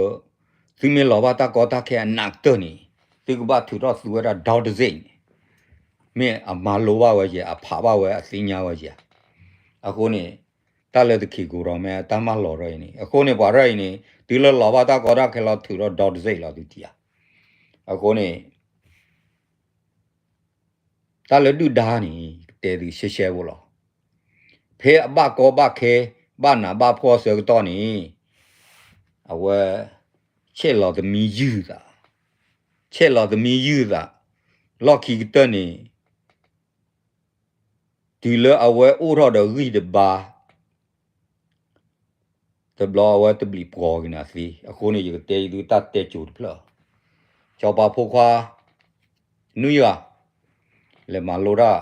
သုမ့ၢ်လီၤဘၣ်တၢ်ကီတၢ်ခဲအနးကတၢၢ်န့ၣ် သုကဘၣ်ထုးထီၣ်သူဝဲဒၣ် ဒီတစ့ၣ်န့ၣ် မ့ၢ်အမၤလိဘၣ်ဝဲယဲၢ် အဖးဘၣ်ဝဲ အသ့ၣ်ညါဝဲယဲၢ်, အဃိန့ၣ် တၢ်လၢသုးက့ကိးထီၣ်မဲ တၢ်မၢလီၤရၢအံၤန့ၣ် အဃိန့ၣ် ပှၤရၢအံၤန့ၣ် တုၤလၢလီၤဘၣ်တၢ်ကီတၢ်ခဲလီၤထုးထီၣ် ဒီတစ့ၣ်လီၤသုထံၣ်ဧါ, အဃိန့ၣ် တၢ်လၢဒုၣ်ဒါန့ၣ် ကတဲသုရှဲရှဲဖိလီၤ. ဖဲအဘၣ်ကီဘၣ်ခဲ ဘၣ်နးဘၣ်ဖှီၣ်ဆၢကတီၢ်န့ၣ် အဝဲ ဆဲးလီၤသမံယုၢ်သး, ဆဲးလီၤသမံယုၢ်သး, လီၢ်ခံကတၢၢ်န့ၣ် တုၤလၢအဝဲအိၣ်ထီၣ်ဒီးဂံၢ်တဘါ တဘျီအဝဲတဘျံးပှီၤက့ၤနၤသ့, အဃိန့ၣ် ယကတဲယသုတၢ်တဲကိၤတဖျၢၣ်, စီၤပၤဖိခွါ နွံဂၤ လဲၤမၤလိတၢ်,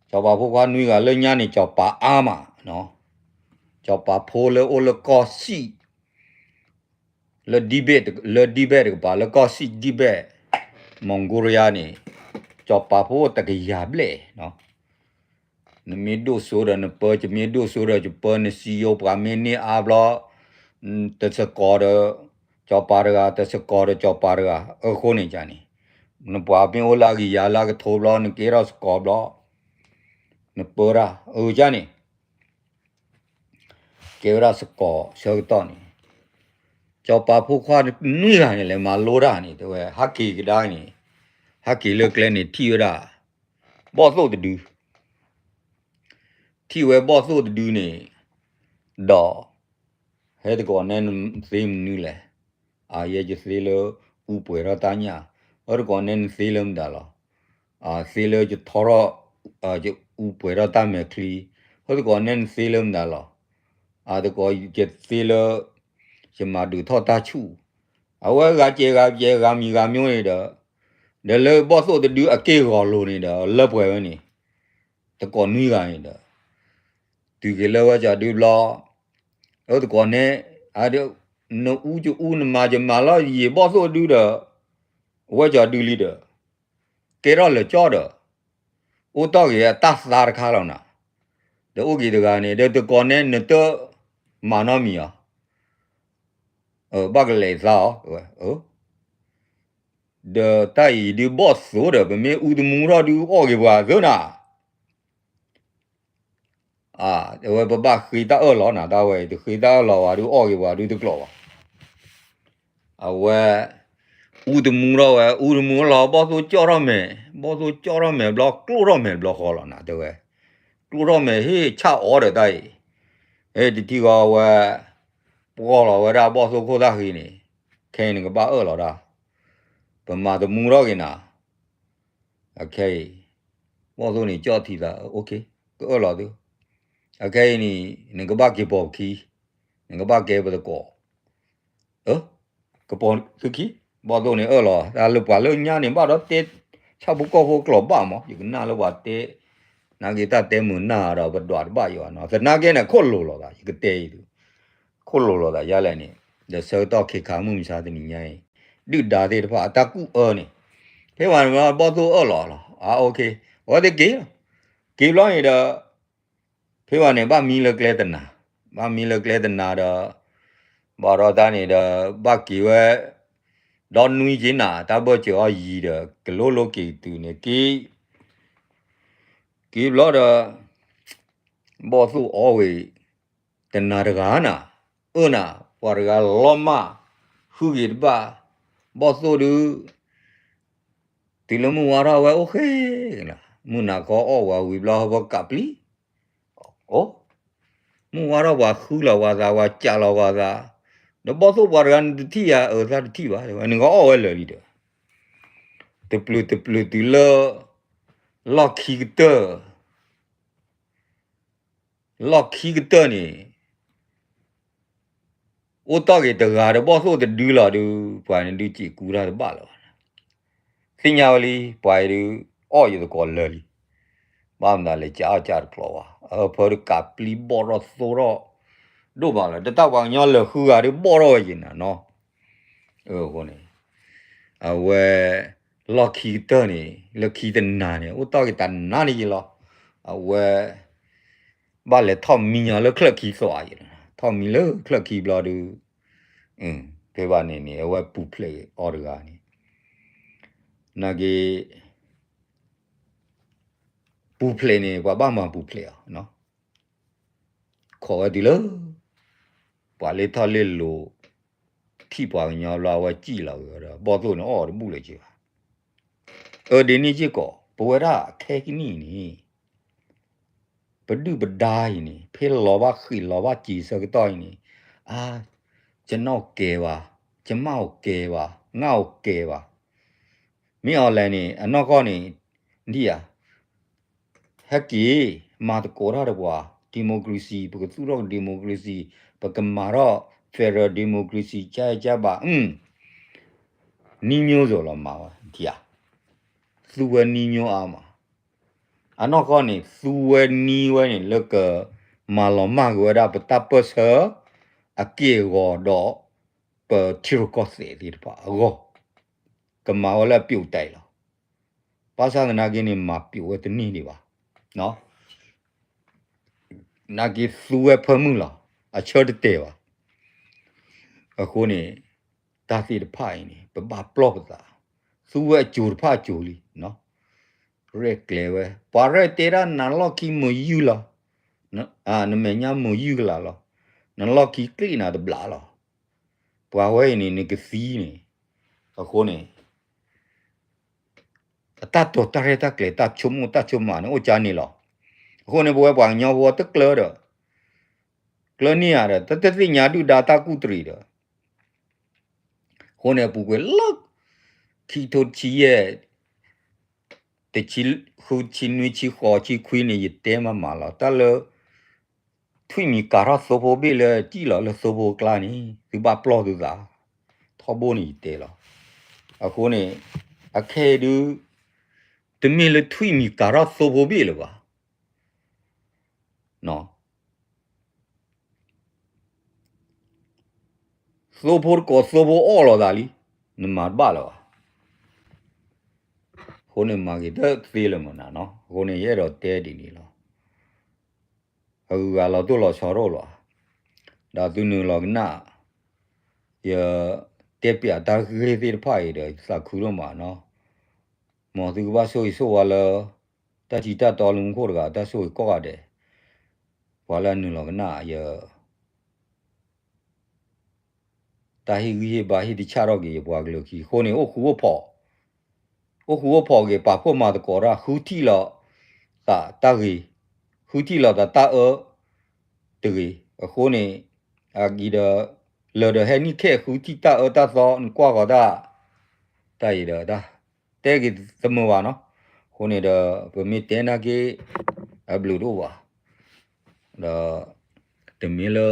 စီၤပၤဖိခွါနွံဂၤလၢညါန့ၣ် စီၤပၤအါမး, စီၤပၤဖိလၢအိၣ်လၢကီၢ်စံၣ် လၢဒံဘဲၣ်တကပၤ လၢကီၢ်စံၣ်ဒံဘဲၣ် Mongolia န့ၣ် စီၤပၤဖိတကယၤဘျဲၣ်, နမ့ၢ်ဒိၣ်စိဒီးနပၢ ယမ့ၢ်ဒိၣ်စိဒီးယပၢ နစံယိၤပှၤမ့ၢ်န့ၢ်အါဘျီ တစကိးဒီး စီၤပၤတဂၤ တစကိးဒီးစီၤပၤတဂၤ အဃိန့ၣ်န့ၣ် နပှၤမ့ၢ်အိၣ်လၢအကယၤလၢအကထိဘျီ နကဲထီၣ်စကိးဘျီ နပၢတၢ် အန့ၣ် ကဲဝဲဒၣ်စကိးဆၢကတီၢ်န့ၣ် စီၤပၤဖိခွါနွံဂၤန့ၣ် လဲၤမၤလိတၢ်န့ၣ် တဲဝဲ ဟးက့ၤကဒါန့ၣ် ဟးက့ၤလၢကျဲန့ၣ် ထံၣ်ဝဲဒၣ် ဘီၣ်သိၣ်တဒု ထံၣ်ဝဲဘီၣ်သိၣ်တဒုန့ၣ် ဒီး ဟဲတကိးနဲနသ့မနုၤလဲၣ်, အယဲယသ့လၢ အူပှဲၤထီၣ်တၢ်ညၣ်, အတကိးနဲနသ့လၢမတၤလီၤ, သ့လၢယထီထီၣ် ယအူပှဲၤထီၣ်တၢ်မဲာ်ချံ, အတကိးနဲနသ့လၢမတၤလီၤ, အတကိးယသ့လၢ ယမၤဒုးထီၣ်တၢ်ဆူၣ်, အဝဲဂၤကဲဂၤကဲဂၤမံၤဂၤမံၤန့ၣ်ဒီး ဒီးလၢဘီၣ်သိၣ်တဒုအက့ၢ်ဂီၤလိၤန့ၣ်ဒီး လၢပှဲၤဝဲန့ၣ် တကိးနွံဂၤန့ၣ်ဒီး တုၤက့ၤလၢဝဲကၠီဒုဘျီ, အတကိးနဲ နအူကအူ နမၤကမၤလီၤယံာ်ဘီၣ်သိၣ်ဒုဒီး အဝဲကၠီဒုလံဒီး ကဲထီၣ်လၢာ်ကၠီဒီး အိၣ်တီၢ်က့ၤအတၢ်သါတခါလီၤနၤ, ဒီးအိၣ်က့ၤတဂၤန့ၣ် ဒီးတကိးနဲနတမၤနီတမံၤအီၤ, ဘၣ်ကလဲၤသါအီၤ, ဒီးတၢ်အံၤဒုးဘီၣ်သိၣ်ဒီး ပမ့ၢ်အူသမူထီၣ်ဒုးအီၣ်က့ၤပှၤသၢနၤ အဝဲပဘၣ်ဃ့တၢ်အၢၣ်လီၤနၤ တၢ်ဝဲအံၤ တဃ့တၢ်အၢၣ်လီၤဝဲဒုးအီၣ်က့ၤပှၤဒုးတကျိးဘၣ်, အဝဲ အူသမူထီၣ်ဝဲ အူသမူလီၤ ဘီၣ်သိၣ်ကၠီၣ်ထီၣ်မဲာ် ဘီၣ်သိၣ်ကၠီၣ်ထီၣ်မဲာ်ဘျီ ကျိၣ်ထီၣ်မဲာ်ဘျီဃီလီၤနၤ တဲဝဲ, ကျိၣ်ထီၣ်မဲာ်ဟ့ၣ်ဆၣ်အီၤဒီးတၢ်အံၤ, ဟဲတထံၣ်ဃီဝဲ ပှီၢ်လီၤဝဲဒၣ်ဘီၣ်သိၣ်ခိၣ်သၣ်ဃံန့ၣ်, ခဲအံၤနကဘၣ်အၢၣ်လီၤတၢ်, ပမၤသမူထီၣ်က့ၤနၤ အခဲအံၤ ဘီၣ်သိၣ်န့ၣ်ကၠီၣ်ထံသး OK ကအၢၣ်လီၤသု, အခဲအံၤန့ၣ် နကဘၣ်က့ၤပိာ်ပခံ, နကဘၣ်ကဲပသကိး, ကပိာ်သုခံ, ဘီၣ်သိၣ်န့ၣ်အၢၣ်လီၤ တၢ်လၢပှၤလၢညါန့ၣ် ဘၣ်ဒီးတဲ ဆၣ်ဖိကီၢ်ဖိကျိာ်ဘၣ်မး ယကနၣ်လၢပှၤတဲ, နာ်က့တၢ်တဲမုာ်နၢ်ဒီးပဒွးတဘၣ်ယိာ်နီၤ သနာ်က့န့ၣ် ခိၣ်လိၤလိာ်သး ယကတဲအံၤသု ခိၣ်လိၤလိာ်သးယါလဲၣ်န့ၣ်, ဒီးဆၢကတီၢ်ခ့ခါမုၢ်မဆါတနံၤညါအံၤ, ဒုၣ်ဒါသ့ၣ်တဖၣ်အတၢ်ကူၣ်အၢန့ၣ်, ဖဲဝဲန့ၣ်ဘီၣ်သိၣ်အၢၣ်လီၤလီၤ, အ OK, အဝဲသ့ၣ်က့ၤလီၤ, က့ၤဘျီန့ၣ်ဒီး, ဖဲဝဲန့ၣ် ဘၣ်မံလၢကျဲတနၤ, ဘၣ်မံလၢကျဲတနၤဒီး, ဘၣ်ဒီးတၢ်န့ၣ်ဒီး ဘၣ်က့ၤဝဲ, ဒီနွံက့ၤနၤ တၢ်ဘၢၣ်စၢၤအီၤယံၤဒီး ကလိလိက့ၤတုၤန့ၣ်က့ၤ က့ၤဘျီဒီး, ဘီၣ်သိၣ်အီၣ်ဝဲ, တနၤတဂၤနၤ, အၢနၤ, ပှၤတဂၤလီၤမၢ်, ဃုဂ့ၤတဘၣ်, ဘီၣ်သိၣ်ဒုး, တုၤလၢမုၢ်ဝါထီၣ်ဝဲအိၣ်ဃ့, မုၢ်နၤခီအီၣ်ဝဲဝံၤဘျီဟီဘီကးပျံၤ, အိ, မုၢ်ဝါထီၣ်ပှၤဃုလီၤပှၤသး ပှၤကးလီၤပှၤသး, ဒီးဘီၣ်သိၣ်ပှၤတဂၤနတထံၣ်ယၤအသးတထံၣ်ဘၣ် နကအီၣ်ဝဲလၢာ်လံဒီး, တပျုာ်တပျုာ်တုၤလၢ, လီၢ်ခံကတၢၢ် လီၢ်ခံကတၢၢ်န့ၣ်, အိၣ်တီၢ်က့ၤတဂၤဒီးဘီၣ်သိၣ်တဒုလီၤဒုး ပှၤန့ၣ်ဒုးစံးကူတၢ်တဘၣ်လၢၤဘၣ်, သ့ၣ်ညါဝဲလံ ပှၤအံၤဒုး, အီၣ်ယသကိးလၢာ်လံ, ဘၣ်မနုၤလဲၣ် ကးအီၣ်ကးတကျိးဘၣ် အဖၢတကးပျံၤဘီၣ်ထီၣ်သိထီၣ်, ဒိၣ်မးလၢ တၢ်ပှၤကညီလၢာ်ဃုဂၤဒုးဘီၣ်ထီၣ်ဝဲယံၤနၤနီၤ, အဃိန့ၣ် အဝဲ, လီၢ်ခံကတၢၢ်န့ၣ် လၢခံတနၤန့ၣ် အိၣ်တီၢ်က့ၤတနၤန့ၣ်ယံၤလီၤ, အဝဲ, ဘၣ်လဲၤထီၣ်မံညီလၢချၢၣ်ခံသွးယံၤလီၤ, ထီၣ်မံလၢချၢၣ်ခံဘျီဒုး, ဖဲဘၣ်န့ၣ်န့ၣ် အဝဲပူၤဖျဲးအီၤတဂၤန့ၣ်, နာ်က့ ပူၤဖျဲးန့ၣ် ပှၤဘၣ်မၤပူၤဖျဲးအီၤ, ခိးဝဲတုၤလၢ, ပှၤလ့ထီၣ်လ့လိၤ, ထံၣ်ပှၤကညီဘျီအဝဲစံၣ်လီၤက့ၤဝဲဒီး ဘီၣ်သိၣ်န့ၣ်အီၣ်တဘူၣ်လၢၤက့ၤဘၣ်, အၢ ဒ်န့ၣ်စ့ၢ်ကီး ပဝဲဒၣ်ခဲကနံၣ်အံၤန့ၣ် ပဒုၣ်ပဒါအံၤန့ၣ် ဖဲလီၤဘၣ်ဃံးလီၤဘၣ်စ့ၤဆၢကတီၢ်အံၤန့ၣ် အါ ကနီၣ်ကဲဘၣ်, ကမၣ်အိၣ်ကဲဘၣ်, ငၣ်အိၣ်ကဲဘၣ်. မ့ၢ်အီၤလဲၣ်န့ၣ် အနီၢ်ကီၢ်န့ၣ် ဒ်ဧါ ဟဲက့ၤ မၤသကိးတၢ်ဒီးပှၤ democracy ပကသူၣ်ထီၣ် democracy ပကမၤထီၣ် federal democracy ကၢကၢဘၣ် နည်းမျိုးစုံလီၤမၤဝဲ ဒ်ဧါ သူဝဲနည်းမျိုးအါမး. အနီၢ်ကီၢ်န့ၣ် သူဝဲနည်းဝဲန့ၣ် လၢကမၤလီၤမၢ်က့ၤဝဲဒၣ် ပတၢ်ပၢၢ်ဆၢ အက့ၢ်အဂီၤဒီး ပထံရူၢ်ကီၢ်သဲးသ့ၣ်တဖၣ်အဂီၢ် ကမၤဝဲလၢအပျိာ်တၢ်အံၤလီၤ. ဘၣ်ဆၣ်သနာ်က့န့ၣ် မၤပျိာ်ဝဲတန့ၢ်ဒံးဘၣ်. နာ်က့သူဝဲဖၢမုၢ်လီၤ. အဆၢတတဲာ်ဘၣ်. အဃိန့ၣ် တၢ်သ့ၣ်တဖၣ်အံၤန့ၣ် ပဘၣ်ပျီၢ်ပသး, သူဝဲအစိၤတဖၣ်အစိၤလံ. ရဲၣ်ကျဲၤဝဲ ပှၤရဲၣ်တဲဒၣ်နလီၢ်ခံမုာ်ယုၢ်လီၤ. နမဲာ်ညါမုာ်ယုၢ်ကလာ်လီၤ. နလီၢ်ခံကျ့ၣ်နၤတဘျးလီၤ. ပှၤဝဲအံၤန့ၣ် နကသံန့ၣ် အဃိန့ၣ် အတၢ်တိာ်တၢ်ရဲၣ်တၢ်ကျဲၤ တၢ်ဆိကမိၣ်တၢ်ဆိကမးန့ၣ် အိၣ်ကၢန့ၣ်လီၤ. အဃိန့ၣ် ပဝဲပှၤကညီဖိတကျၢၤဒီး ကျၢၤန့ၢ်ဧါဒီး တသ့ၣ်ညါဒုၣ်ဒါတၢ်ကူၣ်တရံးဒီး အဃိန့ၣ် အပူၤကွံာ်လၢ ခံထိတဆံယဲၢ် တဆံ ဃုဆံနွံဆံဃိးဆံခွံန့ၣ် ယတဲမးမးလီၤ. တၢ်လၢ ထွံၣ်မံၤကၤထီၣ်သိဖိဘ့ၣ်လၢ စံၣ်လီၤလၢသိဖိအကျါန့ၣ် သုဘၣ်ပျီၢ်သုသး ထီဘိန့ၣ်ယတဲလီၤ. အဃိန့ၣ် အခဲအံၤဒု တမ့ၢ်လၢထွံၣ်မံၤကၤထီၣ်သိဖိဘ့ၣ်လၢၤဘၣ်. သိဖိတကိးသိဖိအီၣ်လီၤသးလံ, နမၤတဘၣ်လၢၤဘၣ်. အဃိန့ၣ်မၤဂ့ၤတသ့လၢၤမနုၤနီၤ. အဃိန့ၣ် ယအဲၣ်ဒိးတဲဒ်န့ၣ်လီၤ. အဂုၤအဂၤလီၤတိၢ်လီၤဆီတအိၣ်လီၤ. ဒီးသုနုာ်လီၤကနၣ် ယတဲပၠးတၢ်ဂ့ၢ်သ့ၣ်တဖၣ်အံၤဒီး ယသးခုဒိၣ်မးနီၤ. မ်သုကဘၣ်ဆိၣ်ဂ့ၤဆိၣ်ဝါလၢ တၢ်ထံတၢ်တီလၢမူခိၣ်တဂၤ တၢ်ဆိၣ်ဂ့ၤကိးဂၤဒဲး, ပှၤလၢအနုာ်လီၤကနၣ်ယ တၢ်ဟ့ၣ်ဂံၢ်ဟ့ၣ်ဘါဟ့ၣ်တဆၣ်ထီၣ်က့ၤယပှၤကလုာ်ခံ အဃိန့ၣ် အိၣ်ဃူအိၣ်ဖိး, အိၣ်ဃူအိၣ်ဖိးက့ၤ ပာ်ဖှိၣ်မၤသကိးတၢ် ဃုထံၣ်လီၤသးတၢ်ဂ့ၤ, ဃုထံၣ်လီၤသးတၢ်အၢတဂ့ၤ. အဃိန့ၣ် အဂ့ၤဒီး လၢာ်ဒီးဟဲနံၣ်ခဲဃုထံၣ်တၢ်အၢတၢ်သီ နကွၢ်ဃီၤတၢ်, တၢ်အံၤဒီး တဲက့ၤတမုာ်ဘၣ်နီၤ. အဃိန့ၣ်ဒီး ပမ့ၢ်တဲနာ်က့ အဘျုးတအိၣ်ဘၣ်. ဒီး တမ့ၢ်လၢ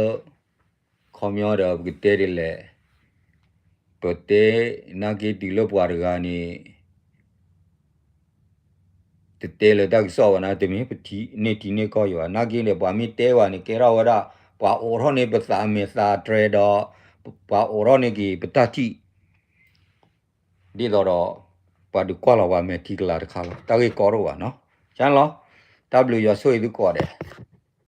ခီပညီဒီး ပကတဲဒ်လဲၣ်, ပတဲနာ်က့တုၤလၢပှၤတဂၤန့ၣ် တတဲလၢတၢ်ကစီၣ်ဘၣ်န့ၣ် တမ့ၢ်ပထံၣ်န့ၢ်ထံန့ၢ်ကီၢ်ယဘၣ်. နာ်က့န့ၣ် ပှၤမ့ၢ်တဲဘၣ်န့ၣ် ကဲထီၣ်ဝဲဒၣ် ပှၤအိးထီၣ်န့ၢ်ပသးမဲာ်သးတြဲၤဒီး ပှၤအိးထီၣ်န့ၢ်က့ၤပတၢ်ထံၣ် ဒ်သိးဒီး ပှၤဒုးကွၢ်လီၤပှၤမဲာ်ထံကလၤတခါလီၤ. တၢ်ဂ့ၢ်ကီတအိၣ်ဘၣ်နီၤ. ကန့ၣ်လီၤ. တၢ်ဘျုးယွၤဆိၣ်ဂ့ၤသုကိးဂၤဒဲး